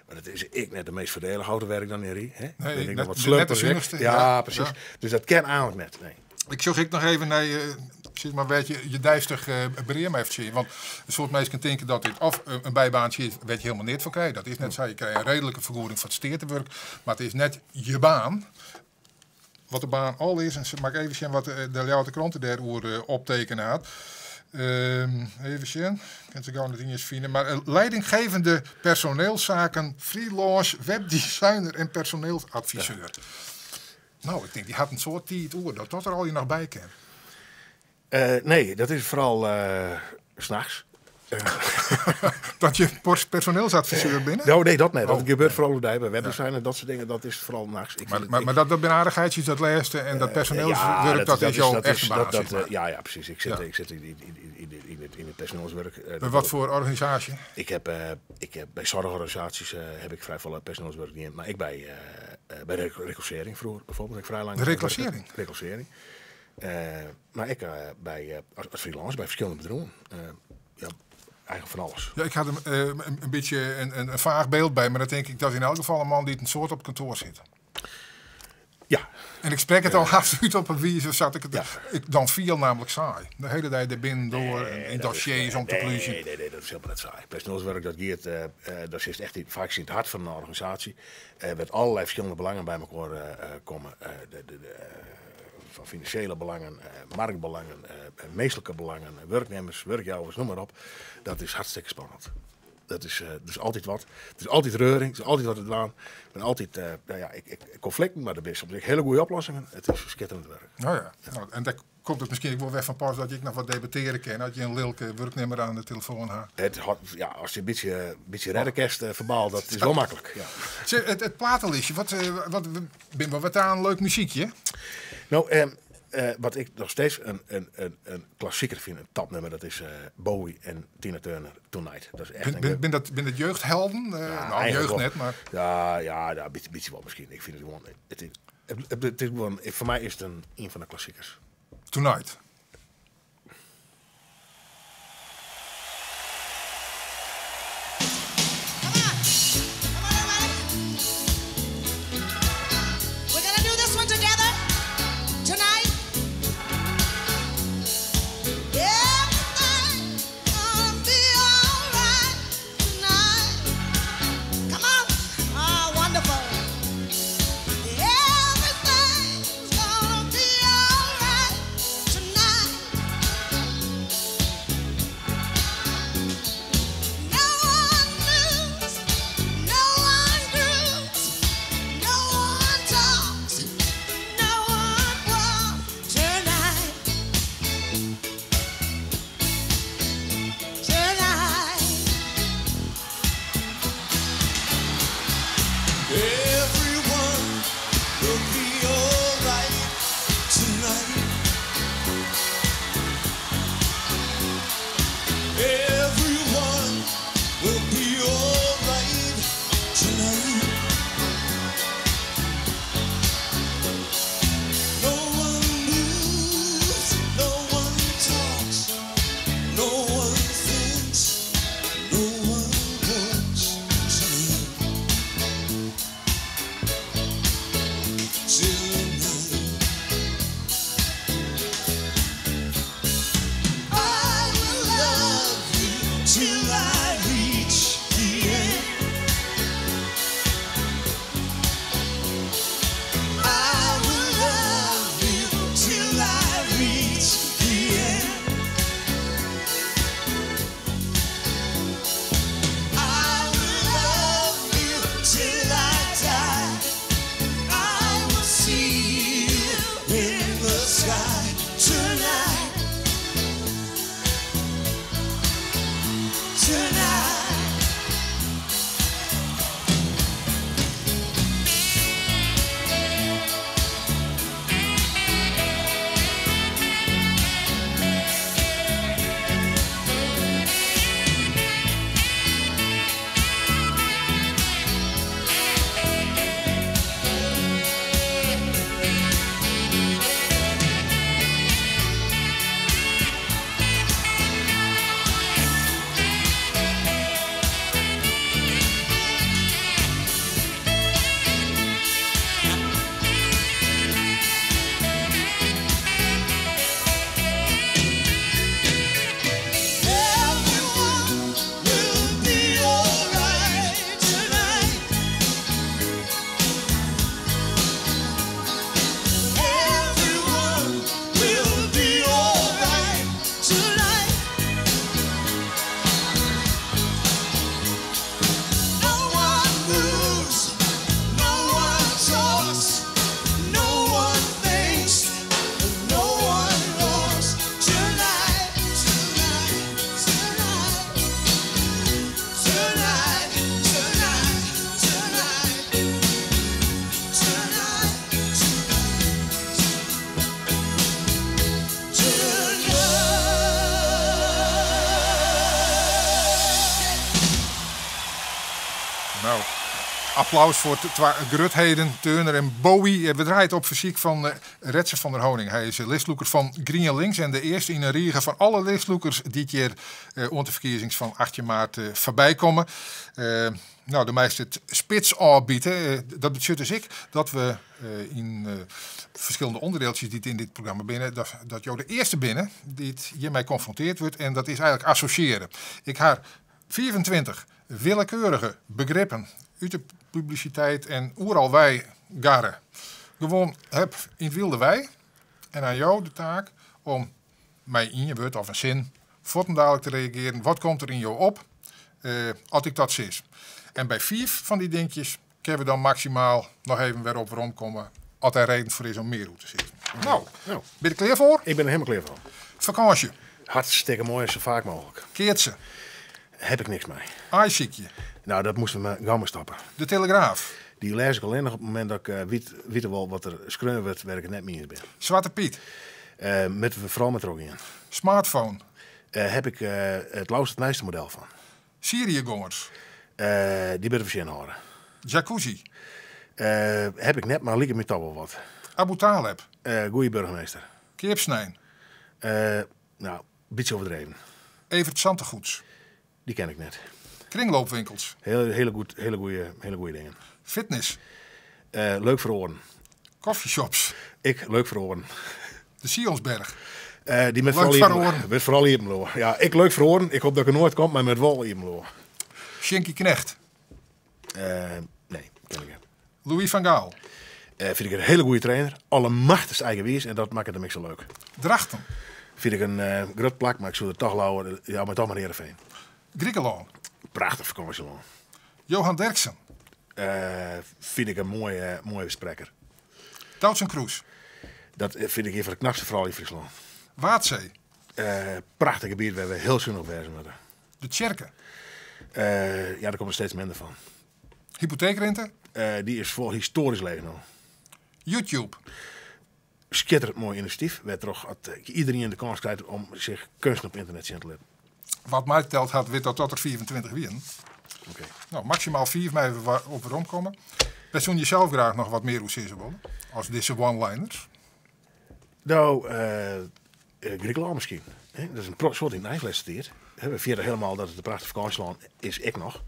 Maar dat is ik net de meest voordelige autowerk dan in Rie. Hè? Nee, Ben ik nog wat net de slumper, zeg. zuinigste, Ja, ja, precies. ja. Dus dat ken eigenlijk net. Nee. Ik zocht ik nog even naar je, zeg maar, weet je, je duistig breem heeft zien. Want een soort mensen kan denken dat dit of een bijbaantje is, weet je helemaal niet van krijgen. Dat is net zo, je krijgt een redelijke vergoeding voor het steertewerk, maar het is net je baan. Wat de baan al is, en ze maak even zien wat de Ljouwter kranten daarover optekenen had. Even zien, ik kan ze gewoon niet eens vinden. Maar leidinggevende personeelszaken, freelance, webdesigner en personeelsadviseur. Nou, ik denk, die had een soort die het oor, dat dat er al je nog bij kent. Nee, dat is vooral 's s'nachts. Dat je personeelsadviseur binnen? Nou, nee, dat nee. Dat Oh. gebeurt vooral overdag. Bij webdesign en dat soort dingen, dat is vooral nachts. Ik Maar, vind maar, het- maar dat benadigheidje, dat laatste en dat personeelswerk, ja, dat, is jouw dat echte is- basis. dat, ja, ja, precies. Ik zit, Ja. ik zit in het personeelswerk. Maar wat voor organisatie? Ik heb bij zorgorganisaties heb ik vrij veel personeelswerk niet in. Maar ik bij de reclassering vroeger bijvoorbeeld. Ik vrij lang De reclassering? Reclassering. Maar ik als freelance bij verschillende bedrijven. Ja, eigenlijk van alles. Ja, ik had een beetje een vaag beeld bij, maar dat denk ik dat in elk geval een man die het een soort op kantoor zit. Ja, En ik spreek het al haast uit op een wijze, zat ik het, Ja. ik, dan viel namelijk saai. De hele tijd er binnen door en in dat is- dossiers om te nee, pluizen. Nee, nee, dat is helemaal net saai. Personeelswerk, dat geert, dat zit echt vaak in het hart van een organisatie. Met allerlei verschillende belangen bij elkaar komen. Van financiële belangen, marktbelangen, meestelijke belangen, werknemers, werkjouwers, noem maar op. Dat is hartstikke spannend. Dat is dus altijd wat. Het is altijd reuring, het is altijd wat het waan. Ik ben altijd, nou ja, conflicten, maar er zijn soms hele goede oplossingen. Het is schitterend werk. Nou ja, nou, en daar komt het misschien ook wel weg van pas dat ik nog wat debatteren kan. Dat je een lelijke werknemer aan de telefoon had. Het had, ja, als je een beetje redderkerst verbaal, dat is wel makkelijk. Ja. Zeg, het platenlistje, wat, ben wel wat aan een leuk muziekje? Nou, wat ik nog steeds een klassieker vind, een tapnummer, dat is Bowie en Tina Turner, Tonight. Dat is echt een Ben dat jeugdhelden? Ja, Nou, eigenlijk jeugd wel. net, maar... Ja, ja, ja, een beetje wel misschien. Ik vind het gewoon... Het is gewoon, voor mij is het een van de klassiekers. Tonight. Come on. Come on, everybody. We're gonna do this one together tonight. Everything's gonna be all right tonight. Come on. Ah, wonderful. Everything's gonna be all right tonight. No one moves, no one grooves, no one talks, no one walks tonight. Tonight. Everyone will be alright tonight. Everyone will be alright tonight. No one moves, no one talks, no one thinks, no one walks tonight. Tonight. I will love you till I reach the end. I will love you till I reach the end. I will love you till I die. I will see Applaus foar twa grutheden, Turner en Bowie. We draaie it op fersyk fan Retze van der Honing. Hy is listlûker fan GrienLinks en de earste yn in rige fan alle listlûkers dy't hjir oant de ferkiezings fan 18 maart foarby komme. No, do meist it spits ôfbite. Dat betsjut dus ek dat we yn ferskillende ûnderdieltsjes dy't yn dit programma binne, dat jo de earste binne dy't hjirmei konfronteard wurdt en dat is eigentlik assosjeare. Ik ha 25 willekeurige begrippen út de publisiteit en oeral wei garre. Gewoan hup yn it wylde wei. En aan jo de taak om mei ien wurd of in sin fuortendalik te reagearen. Wat komt der yn jo op as ik dat sis? En by fiif fan dy dinkjes kinne we dan maksimaal noch even wer op werom komme as der reden foar is om mear oer te sizzen. No, No. bin je der klear foar? Ik bin der helemaal klear foar. Fakânsje. Hartstikke moai en sa faak mooglik. Keatse. Heb ik niks mei. Aaisykje. Nou, dat moasten we gau mei stoppe. De Telegraaf. Dy lês ik allinnich op it momint dat ik witte wol wat der skreaun wurdt wêr't ik it net mei iens bin. Swarte Pyt. Moatte we foaral mei trochgean. Smartphone. Heb ik it leafst it nijste model fan. Syriëgongers. Dy moatte we tsjinhâlde. Jacuzzi. Heb ik net, mar liket my toch wol wat. Aboutaleb. Goeie burgemeester. Keapsnein. Nou, bytsje overdreven. Evert Santegoeds. Dy ken ik net. Kringloopwinkels. Hele, hele goed, hele goeie, hele goeie dingen. Fitness. Leuk foar oaren. Coffeeshops. Ik, leuk foar oaren. De Sionsberg. Dy moat Leuk foaral foar iepen oaren. Moat foaral iepen bliuwe. Ja, ik leuk foar oaren. Ik hoop dat ik der noait kom, mar moat wol iepen bliuwe. Sjinkie Knegt. Nee, ken ik net. Louis van Gaal. Fyn ik in hiele goede trainer. Allemachtichst eigenwiis en dat makket him ek sa leuk. Drachten. Fyn ik in grut plak, mar ik soe der toch leaver, ja, mar toch mar Heerenveen. Grikelân. Prachtich fakânsjelân. Johan Derksen. Fyn ik in moaie sprekker. Doutzen Kroes. Dat fyn ik ien fan de knapste froulju yn Fryslân. Waadsee. Prachtich gebiet wêr't we hiel sunich op wêze moatte. De tsjerke. Ja, der komt der steeds minder fan. Hypoteekrinte? Dy is foar histoarysk leech no. YouTube. Skitterend moai inisjatyf, wêrtroch at iderien de kâns krijt om sich keunsten op ynternet sjen te litten. Wat my teld hat, wit dat dat der 25 wienen. Oké. No, maksimaal 5 meie we op werom komme. Wêr soene je sels graach noch wat mear oer sizze wolle, as dizze one-liners? No, Grikelân miskien. Hè? Dat is in soad yn it nijs lêste tiid. Hè, we fiere helemaal dat it in prachtich fakânsjelân is, ek noch.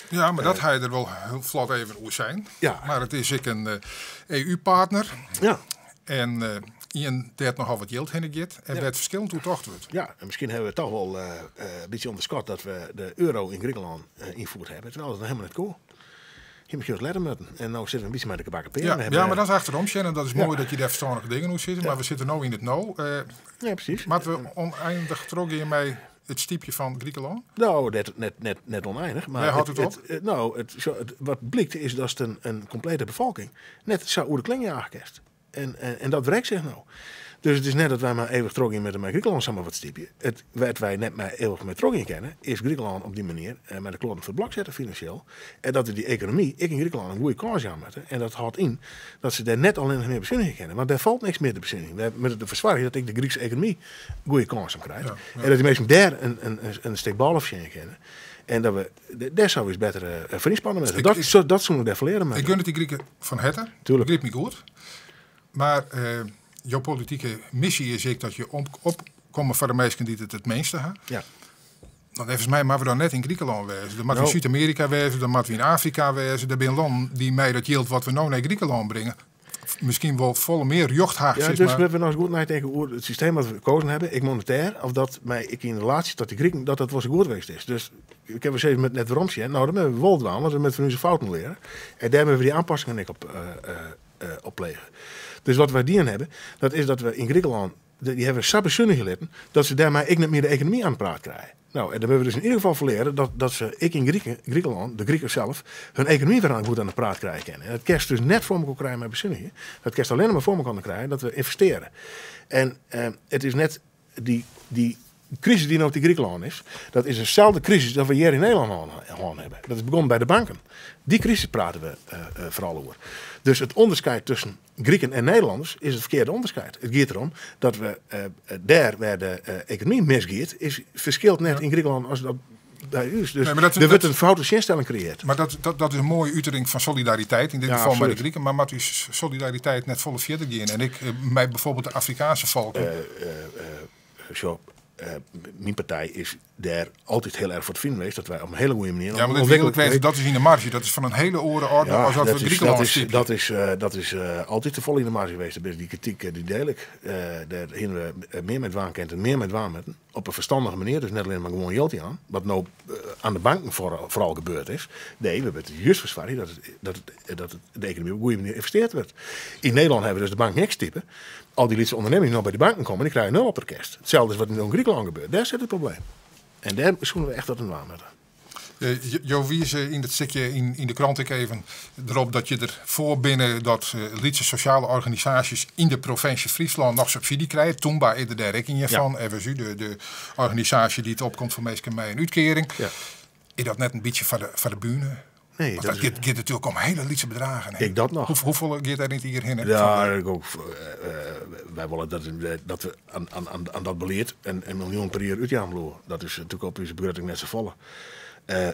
Ja, mar dat ha je der wol hiel flot even oer sein. Ja. Mar it is ek in EU-partner. Ja. En ien dêr't nochal wat jild hinne giet en Ja. wêr't ferskillend oer tocht wurdt. Ja, en miskien hawwe we toch wol in bytsje ûnderskat dat we de euro yn Grikelân ynfierd hawwe, terwyl dat noch helemaal net koe. Hie miskien wat letter moatten. En no sitte we in bytsje mei de gebakken pearen. Ja, We hebben ja, mar dat is achterom sjen en dat is Ja. moai dat je dêr ferstannige dingen oer sizze, Ja. mar we sitte no yn it no. Ja, precies. Moatte we ûneinich trochgean mei it stypjen fan Grikelân? No, net ûneinich. Mar Wêr hâldt it op? Wat blykt is dat it in komplete befolking net sa oer de kling jage kinst. En dat wrekt sich no. Dus it is net dat wy mar eeuwig trochgean met mei Grikelân samar wat stypje. It, wêr't wy net mei eeuwig mei trochgean kinne, is Grikelân op dy manier mei de kloaten foar it blok sette finansjeel. En dat we dy ekonomy ek yn Grikelân in goede kâns jaan moatte. En dat hâldt yn dat se dêr net allinnich mear besunigje kinne. Want dêr falt niks mear te besunigjen. Wy moatte derfoar soargje dat ek de Grykse ekonomy goede kânsen krijt. Ja, ja. En dat dy minsken dêr in stik bôle fertsjinje kinne. En dat we dêr sou we better foar ynspanne moatte. Dat soene we dêr ferleare moatte. Ik gun it dy Griken fan herte. Tuurlijk. Begryp my goed. Mar jo politike missy is ek dat je opkomme foar de minsken dy't it it minste ha. Ja. Dan neffens my moatte we dan net yn Grikelân wêze. Dan moatte we yn Súd-Amearika wêze, dan moatte we yn Afrika wêze. Der binne lannen dy't mei dat jild wat we no nei Grikelân bringe, miskien wol folle mear rjocht ha, Ja, sis dus mar. moatte we noch ris goed neitinke oer it systeem wat we kozen hawwe, ek monetêr, of dat mei ek yn relaasje tot de Griken, dat dat wol sa goed west is. Dus ik ha wol sizze, moat net werom sjen. No, dat moatte we wol dwaan, want we moatte fan ús fouten leare. En dêr moatte we dy oanpassingen ek op plege. Dus wat wy dien hawwe, dat is dat we yn Grikelân, dy hawwe we sa besunigje litten, dat se dêrmei ek net mear de ekonomy oan it praat krije. No, en dan moatte we dus yn ieder gefal ferleare dat se ek yn Grikelân, de Griken sels, hun ekonomy wer goed oan de praat krije kinne. En dat kinst dus net foar elkoar krije mei besunigje. Dat kinst allinnich mar foar elkoar krije dat we ynvestearje. En it is net dy krisis dy't no yn Grikelân is, dat is deselde krisis dat we hjir yn Nederlân hân hawwe. Dat is begûn by de banken. Dy krisis prate we foaral oer. Dus it ûnderskied tusken Griken en Nederlanners is it ferkearde ûnderskied. It giet derom dat we dêr wêr de ekonomy misgiet, is ferskilt net yn Grikelân as dat by ús. Dus Nee, maar dat- der wurdt dat- in foute tsjinstelling kreëarre. Maar dat is een mooie uitering van solidariteit, in dit Ja, geval met de absoluut. Grieken. Maar moet die solidariteit net volle verder gaan? En ik, mij bijvoorbeeld de Afrikaanse volken. Zo, mijn partij is daar altijd heel erg voor het vinden geweest dat wij op een hele goede manier ja, maar dat ontwikkelen- wil ik weten, dat is in de marge. Dat is van een hele oren orde Ja, als dat we Griekenland stippen. dat is altijd de volle in de marge geweest. Dat is die kritiek die deel ik. Daar hebben we meer met waan kent en meer met waan met. Op een verstandige manier, dus net alleen maar gewoon geld aan. Wat nou aan de banken vooral gebeurd is. Nee, we hebben het juist verzwaard dat het de economie op een goede manier geïnvesteerd wordt. In Nederland hebben we dus de bank niks typen. Al die lietse ondernemingen die nog bij de banken komen, die krijgen nul op de kerst. Hetzelfde is wat in Griekenland gebeurt. Daar zit het probleem. En daar zoeken we echt dat een waan met. Jo Wiese in het stukje in de krant ik even erop dat je er voor binnen dat lietse sociale organisaties in de provincie Friesland nog subsidie krijgen. Tûmba is er daar ook in je van. FSU, de organisatie die het opkomt voor meesten mij een uitkering. Is dat net een beetje van de bühne? Nee, Want dat dat is gaat natuurlijk om hele lietse bedragen, hè? Ik dat nog. Hoeveel gaat daar niet hierheen, hè? Ja, ik ook, wij willen dat we aan dat beleid een miljoen per jaar uitgaan bloeien. Dat is natuurlijk op onze begroting net zo volle.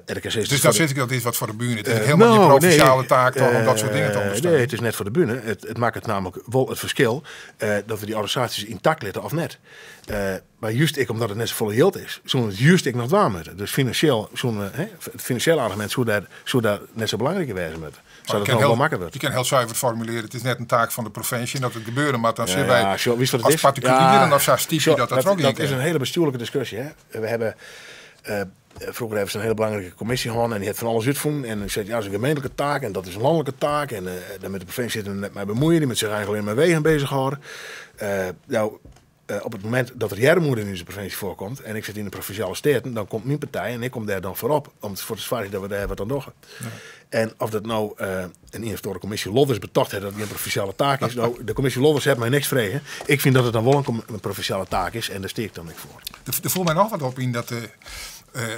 RKC is Dus voor dat de zit ik, dat is wat voor de buren. Het is helemaal geen provinciale taak toch, om dat soort dingen te ondersteunen. Nee, het is net voor de buren. Het maakt het namelijk wel het verschil dat we die organisaties intact laten of net. Maar juist ik, omdat het net zo volle geld is, zullen we het juist ik nog waar moeten. Dus financieel, zullen we, hè, het financiële argument zou daar net zo belangrijk in wezen moeten. Maar Zodat het nog wel makkelijker wordt. je kan heel zuiver formuleren, het is net een taak van de provincie en dat het gebeuren, maar dan Ja, zitten wij ja, zo, wie is wat het als is? particulieren Ja, en dan zou Stiepje zo, dat dat ook dat in is kan. een hele bestuurlijke discussie. Hè. We hebben... Vroeger hebben ze een hele belangrijke commissie gehad en die heeft van alles uitgevoerd. En die zei, ja, dat is een gemeentelijke taak en dat is een landelijke taak. En daar met de provincie zitten we net mee bemoeien, die met zich eigenlijk alleen maar wegen bezighouden. Op het moment dat er jarmoede in onze provincie voorkomt en ik zit in de provinciale steden, dan komt mijn partij en ik kom daar dan voorop om het voor te zorgen dat we daar wat aan doen. En of dat nou een ingestoorde commissie Lodders betocht heeft dat het geen provinciale taak is. Nou, de commissie Lodders heeft mij niks vregen. Ik vind dat het dan wel een provinciale taak is en daar steek ik dan niet voor. Er voelt mij nog wat op in dat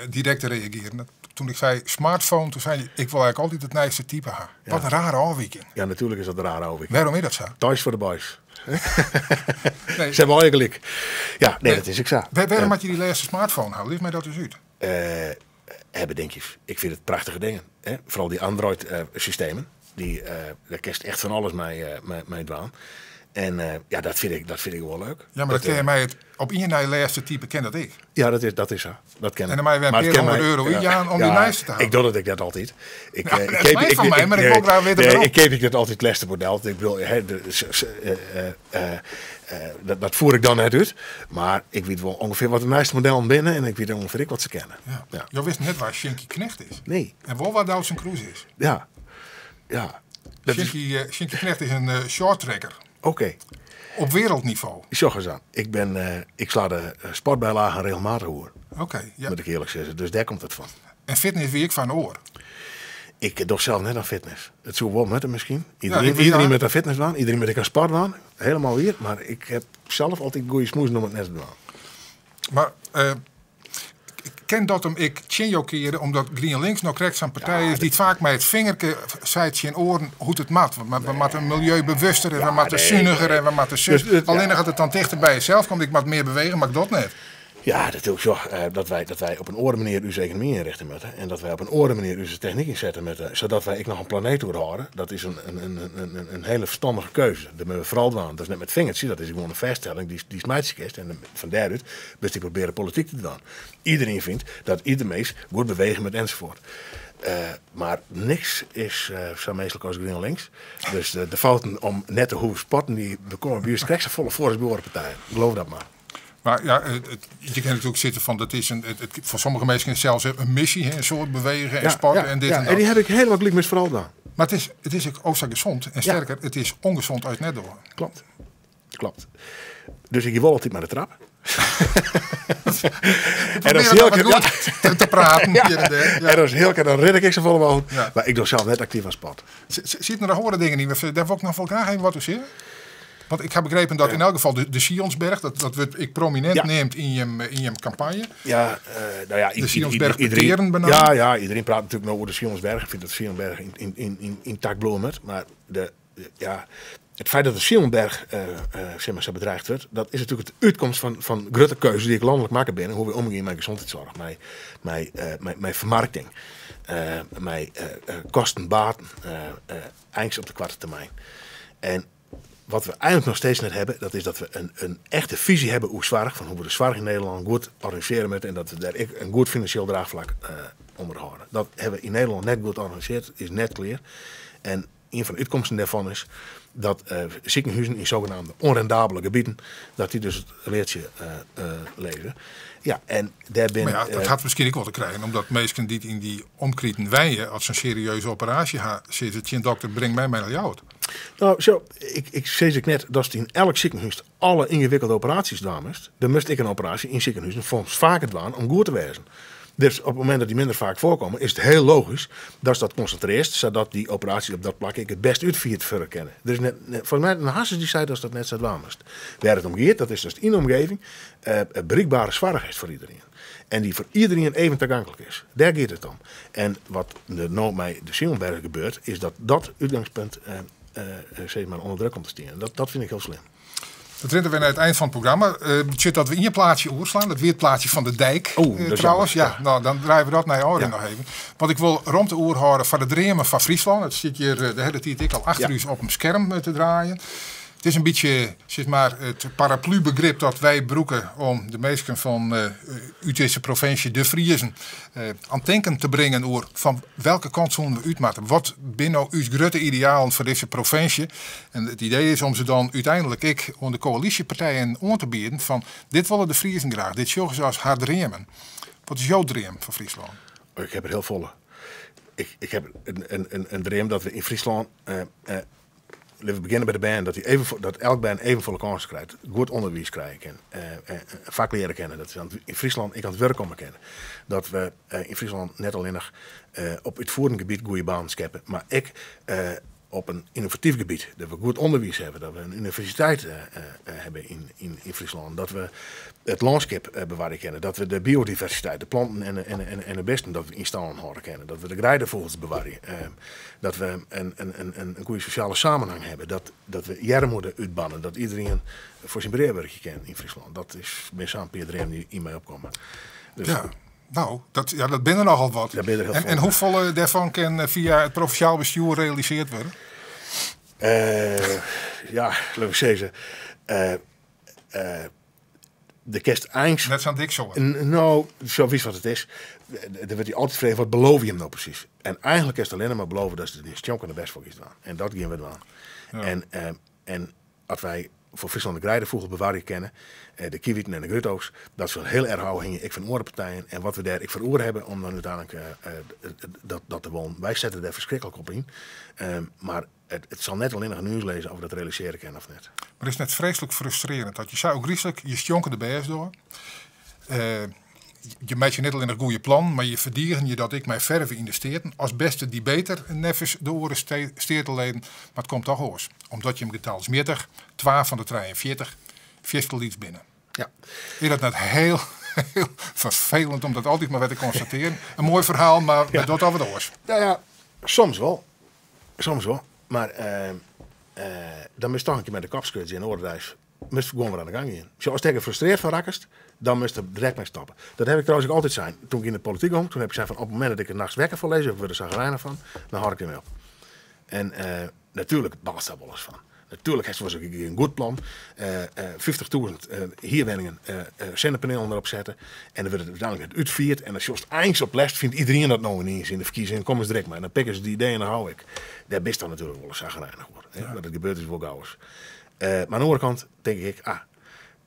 direct te reageren. Dat, toen ik zei smartphone, toen zei hij, ik wil eigenlijk altijd het nieuwste type hebben. Wat een rare afwijking. Ja, natuurlijk is dat een rare afwijking. Waarom is dat zo? Toys for the boys. Nee. Ze hebben al gelijk. Ja, nee, Nee. dat is ik zo. Waarom had je die laatste smartphone houden? Lief mij dat dus uit. Hebben, denk ik. Ik vind het prachtige dingen. Hè? Vooral die Android systemen. Die, daar kerst echt van alles mee dwaan. En ja, dat vind ik wel leuk. Ja, maar dat Dat, ken je mij het, op in je laatste type ken dat ik. Ja, dat is zo. Dat ken En ik. dan mij weer een Maar het paar ken honderd mij- euro ja, uitjaan om die ja, lijst te houden. Ik doe dat ik dat altijd. Ik, Ja, ik dat keep- spijt ik- van mij, ik- maar ik nee, wil graag weten nee, waarom. ik keep ik dat altijd het laatste model. Ik bedoel, hè, de, z-, z-, dat, dat voer ik dan net uit. Maar ik weet wel ongeveer wat de nieuwste modellen binnen en ik weet ongeveer ik wat ze kennen. Ja. Ja. Je wist net waar Sjinkie Knegt is. Nee. En wel waar Doutzen Kroes is. Ja. Ja. Dat is Sjinkie Knegt is een shorttracker. Oké. Op wereldniveau. Zo eens aan. Ik sla de sportbijlagen regelmatig hoor. Oké, ja. Moet ik eerlijk zeggen. Dus daar komt het van. En fitness wie ik van oor. Ik doe zelf net aan fitness. Het zou wel met hem misschien. Ja, Iedereen, ik weet iedereen dat. met een fitnessbaan, iedereen met een sportbaan. Helemaal weer. Maar ik heb zelf altijd goede smoes om het net te doen. Maar ken dat hem ik tjinjo keren, omdat GroenLinks nou krijgt zo'n partij Ja, is die het vaak met het vingerke zei in oren hoe het mat. Want we moeten milieubewuster en we Ja, moeten nee, zuiniger nee. en we moeten zus. Dus, dus, Alleen ja. gaat het dan dichter bij jezelf, komt ik wat meer bewegen, maar ik dat net. Ja, natuurlijk zo. Dat wij op een andere manier onze economie inrichten moeten. En dat wij op een andere manier onze techniek inzetten moeten. Zodat wij ook nog een planeet houden. Dat is een hele verstandige keuze. Dat moeten we vooral doen. Dat is net met vingertje. Dat is gewoon een vaststelling die smijt. En van daaruit best ik proberen politiek te doen. Iedereen vindt dat ieder mens moet bewegen met enzovoort. Maar niks is zo meestelijk als GroenLinks. Dus de fouten om net te hoeven sporten, die bekomen bij ons krijgen ze volle voor als partijen. Geloof dat maar. Maar ja, je kan natuurlijk zitten van, dat is een, het, het, voor sommige mensen is het zelfs een missie, hè, een soort bewegen en sporten en dit en dat. En die heb ik helemaal gelijk met vooral gedaan. Maar het is ook zo gezond. En sterker, het is ongezond uit net door. Klopt. Klopt. Dus ik wil altijd maar de trap. En dat is heel heel goed te praten hier en daar. Ja. En dat is heel keer, dan red ik ze volle mogelijk. Ja. Maar ik doe zelf net actief aan sport. Zit er nog andere dingen niet? Daar wil ik nog wel graag heen wat u zegt. Want ik heb begrepen dat in elk geval de Sionsberg, dat wordt ik prominent neemt in je campagne. Ja, nou ja, De Sionsberg peteren bijna. Ja, ja, iedereen praat natuurlijk nog over de Sionsberg. Ik vind dat Sionsberg intact bloemen. Maar Het feit dat de Simonberg zeg maar, zo bedreigd wordt, dat is natuurlijk de uitkomst van grote keuzes die ik landelijk maken ben. Hoe we omgaan met gezondheidszorg, met vermarkting, met kosten, baten, eigenlijk op de korte termijn. En wat we eigenlijk nog steeds net hebben, dat is dat we een echte visie hebben hoe zorg, van hoe we de zorg in Nederland goed organiseren moeten en dat we daar een goed financieel draagvlak onderhouden. Dat hebben we in Nederland net goed georganiseerd, is net klaar. En een van de uitkomsten daarvan is dat ziekenhuizen in zogenaamde onrendabele gebieden, dat die dus het leertje leven. Ja, en daar ben Maar ja, dat had misschien ook wel te krijgen, omdat mensen die in die omkrieten wijnen, als ze een serieuze operatie ha, zitten, tjen dokter, breng mij maar naar jou. Nou, zo, ik zei het net, dat in elk ziekenhuis alle ingewikkelde operaties gedaan is, dan moest ik een operatie in ziekenhuizen soms vaker doen om goed te wezen. Dus op het moment dat die minder vaak voorkomen, is het heel logisch dat ze dat concentreert, zodat die operatie op dat plak ik het best uitviert voor kennen. Er is net, volgens mij een hasses die zei dat dat net zo dwaan is. Waar het om gaat, dat is dus in de omgeving bereikbare zwaardigheid voor iedereen. En die voor iedereen even toegankelijk is. Daar gaat het om. En wat er nou bij de Simonberg gebeurt, is dat dat uitgangspunt zeg maar onder druk komt te staan. En dat vind ik heel slim. Dat rent we naar het eind van het programma. Zit dat we in je plaatje oerslaan, dat weer het plaatje van de dijk, Oh, dat is trouwens. jammer. Ja, nou, dan draaien we dat naar je oren Ja. nog even. Want ik wil rond de oer houden van de dreamen van Friesland. Het zit hier de hele tijd ik al achter Ja. u op een scherm te draaien. Het is een beetje, zeg maar, het paraplu-begrip dat wij broeken om de meesten van uit deze provincie, de Friezen, aan het denken te brengen over van welke kant zullen we uitmaken. Wat binnen uw grote idealen voor deze provincie? En het idee is om ze dan uiteindelijk ik om de coalitiepartijen aan te bieden van dit willen de Friezen graag, dit zorgen ze als haar dreamen. Wat is jouw droom voor Friesland? Ik heb er heel volle. Ik heb een droom dat we in Friesland laten we beginnen bij de band, dat elk band even volle kansen krijgt. Goed onderwijs krijgen en vak leren kennen. Dat ze in Friesland ik aan het werk komen kennen. Dat we in Friesland net alleen nog op uitvoerend gebied goede banen scheppen, maar ik op een innovatief gebied. Dat we goed onderwijs hebben, dat we een universiteit hebben in Friesland. Dat we het landschap bewaren kennen. Dat we de biodiversiteit, de planten en de beesten, dat we in stand houden kennen. Dat we de greidevogels bewaren. Dat we een goede sociale samenhang hebben. Dat we armoede uitbannen. Dat iedereen voor zijn breerwerkje kent in Friesland. Dat is bij zo'n paar dromen die in mij opkomen. Dus Ja. Nou, dat, ja, dat binnen nogal wat. Dat binnen er heel En veel. hoeveel daarvan kan via het provinciaal bestuur gerealiseerd worden? Ja, laat ik zeggen. De kerst eigenlijk Net zo'n dik zo. Nou, zo wist wat het is. Er werd hij altijd gevraagd, wat beloof je hem nou precies? En eigenlijk is het alleen maar beloven dat ze de Stjonk en de best voor is gedaan. En dat gaan we doen. Ja. En als wij voor Friesland de Greidevogel bewaren kennen, de kiewieten en de grutto's, dat ze heel erg houden hingen ik van orenpartijen. En wat we daar ik voor oren hebben om dan uiteindelijk dat te wonen. Wij zetten daar verschrikkelijk op in. Maar het zal net alleen nog een nieuws lezen of we dat realiseren kennen of net. Maar het is net vreselijk frustrerend. Dat je zei ook griezelig, je stjonken de BS door. Je maakt je net alleen een goede plan, maar je verdieren je dat ik mij verve in de steerten. Als beste die beter neffens de oren steerteleden, maar het komt toch oors. Omdat je hem getalsmeertig, 12 van de 43, 40 iets binnen. Ja. Is dat net heel, heel vervelend om dat altijd maar weer te constateren. Een mooi verhaal, maar dat al wat oors. Nou ja, soms wel. Soms wel. Maar dan moest toch een keer met de kapskuts in Oordeis. Moest gewoon weer aan de gang in. Zoals ik gefrustreerd van rakkest, dan moest er direct mee stappen. Dat heb ik trouwens ook altijd zijn. Toen ik in de politiek kwam, toen heb ik gezegd van op het moment dat ik er nachts wekker voor lees, of ik word er zagrijnig van, dan hou ik ermee op. En natuurlijk baalt daar wel eens van. Natuurlijk heeft ze een goed plan. 50.000 hierwenningen zonnepanelen erop zetten. En dan wordt het uiteindelijk het uitvierd. En als je het eens op lest, vindt iedereen dat nou ineens in de verkiezingen. Kom eens direct maar. En dan pikken ze die ideeën en dan hou ik. Daar best dan natuurlijk wel eens zagrijnig worden. Hè? Maar dat gebeurt dus wel gauw eens. Maar aan de andere kant denk ik,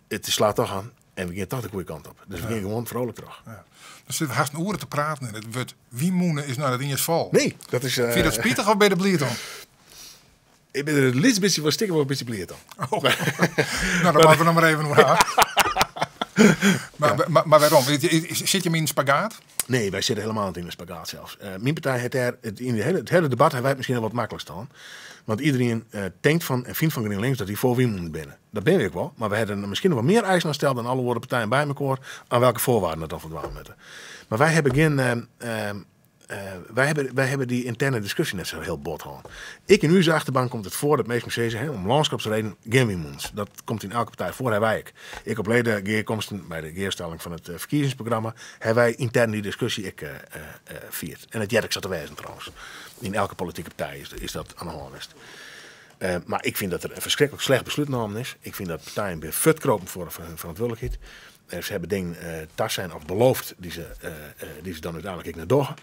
het slaat toch aan. En we gaan toch de goede kant op. Dus we gaan gewoon vrolijk terug. Ja. Dan zitten we haast een oren te praten en het wordt wie moenen is nou dat in je val. Nee, dat is, Vind je dat spietig of ben je er blij dan? Ik ben er het liefst beetje van stikken, maar een beetje blij dan. Oh. Nou, dan laten we nog maar even over haar. Maar waarom? Zit je hem in een spagaat? Nee, wij zitten helemaal niet in een spagaat zelfs. Mijn partij heeft daar, het, in de hele, het hele debat hebben wij het misschien al wat makkelijker staan. Want iedereen denkt van en vindt van GroenLinks dat die voor wie moet binnen. Dat ben ik wel. Maar we hebben misschien nog wat meer eisen aan stellen dan alle woorden partijen bij elkaar. Aan welke voorwaarden dat dan verdwalen moeten. Maar wij hebben geen... Wij hebben die interne discussie net zo heel bot gehad. Ik in uw achterbank komt het voor dat meesten zeggen, hè, om landschapsreden, geen we Dat komt in elke partij voor, hebben wij ik. Ik op leden geerkomsten bij de geerstelling van het verkiezingsprogramma, hebben wij intern die discussie ik viert. En het jerk zat te wijzen trouwens. In elke politieke partij is dat aan de hand geweest. Maar ik vind dat er een verschrikkelijk slecht besluit genomen is. Ik vind dat partijen weer futkropen voor hun verantwoordelijkheid. Ze hebben dingen tas zijn of beloofd die ze dan uiteindelijk naar doorgaan.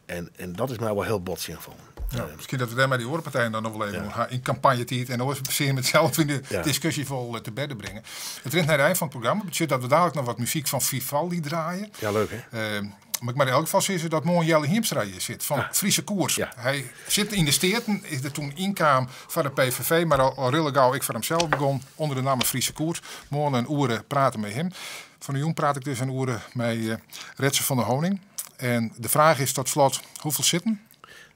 En dat is mij wel heel bot zinvol. Ja, misschien dat we daar maar die orenpartijen dan nog wel even ja. in campagne tijd en dan eens met zelf in de ja. discussie vol te bedden brengen. Het rent naar het eind van het programma. Betekent dat we dadelijk nog wat muziek van Vivaldi draaien. Ja, leuk hè? Maar ik maar in elk geval is dat Moon Jelle Hiemstra hier zit, van ja. Friese Koers. Ja. Hij zit in de Steerten, is er toen inkwam van de PVV, maar al heel gauw ik van hemzelf begon onder de naam Friese Koers. Moon en Oeren praten met hem. Van de jong praat ik dus een Oeren met Retze van der Honing. En de vraag is tot slot, hoeveel zitten?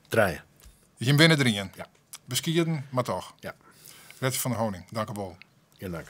Draaien. Je binnen drieën? Ja. Beskieren, maar toch? Ja. Retze van der Honing, dank u wel. Ja, dank.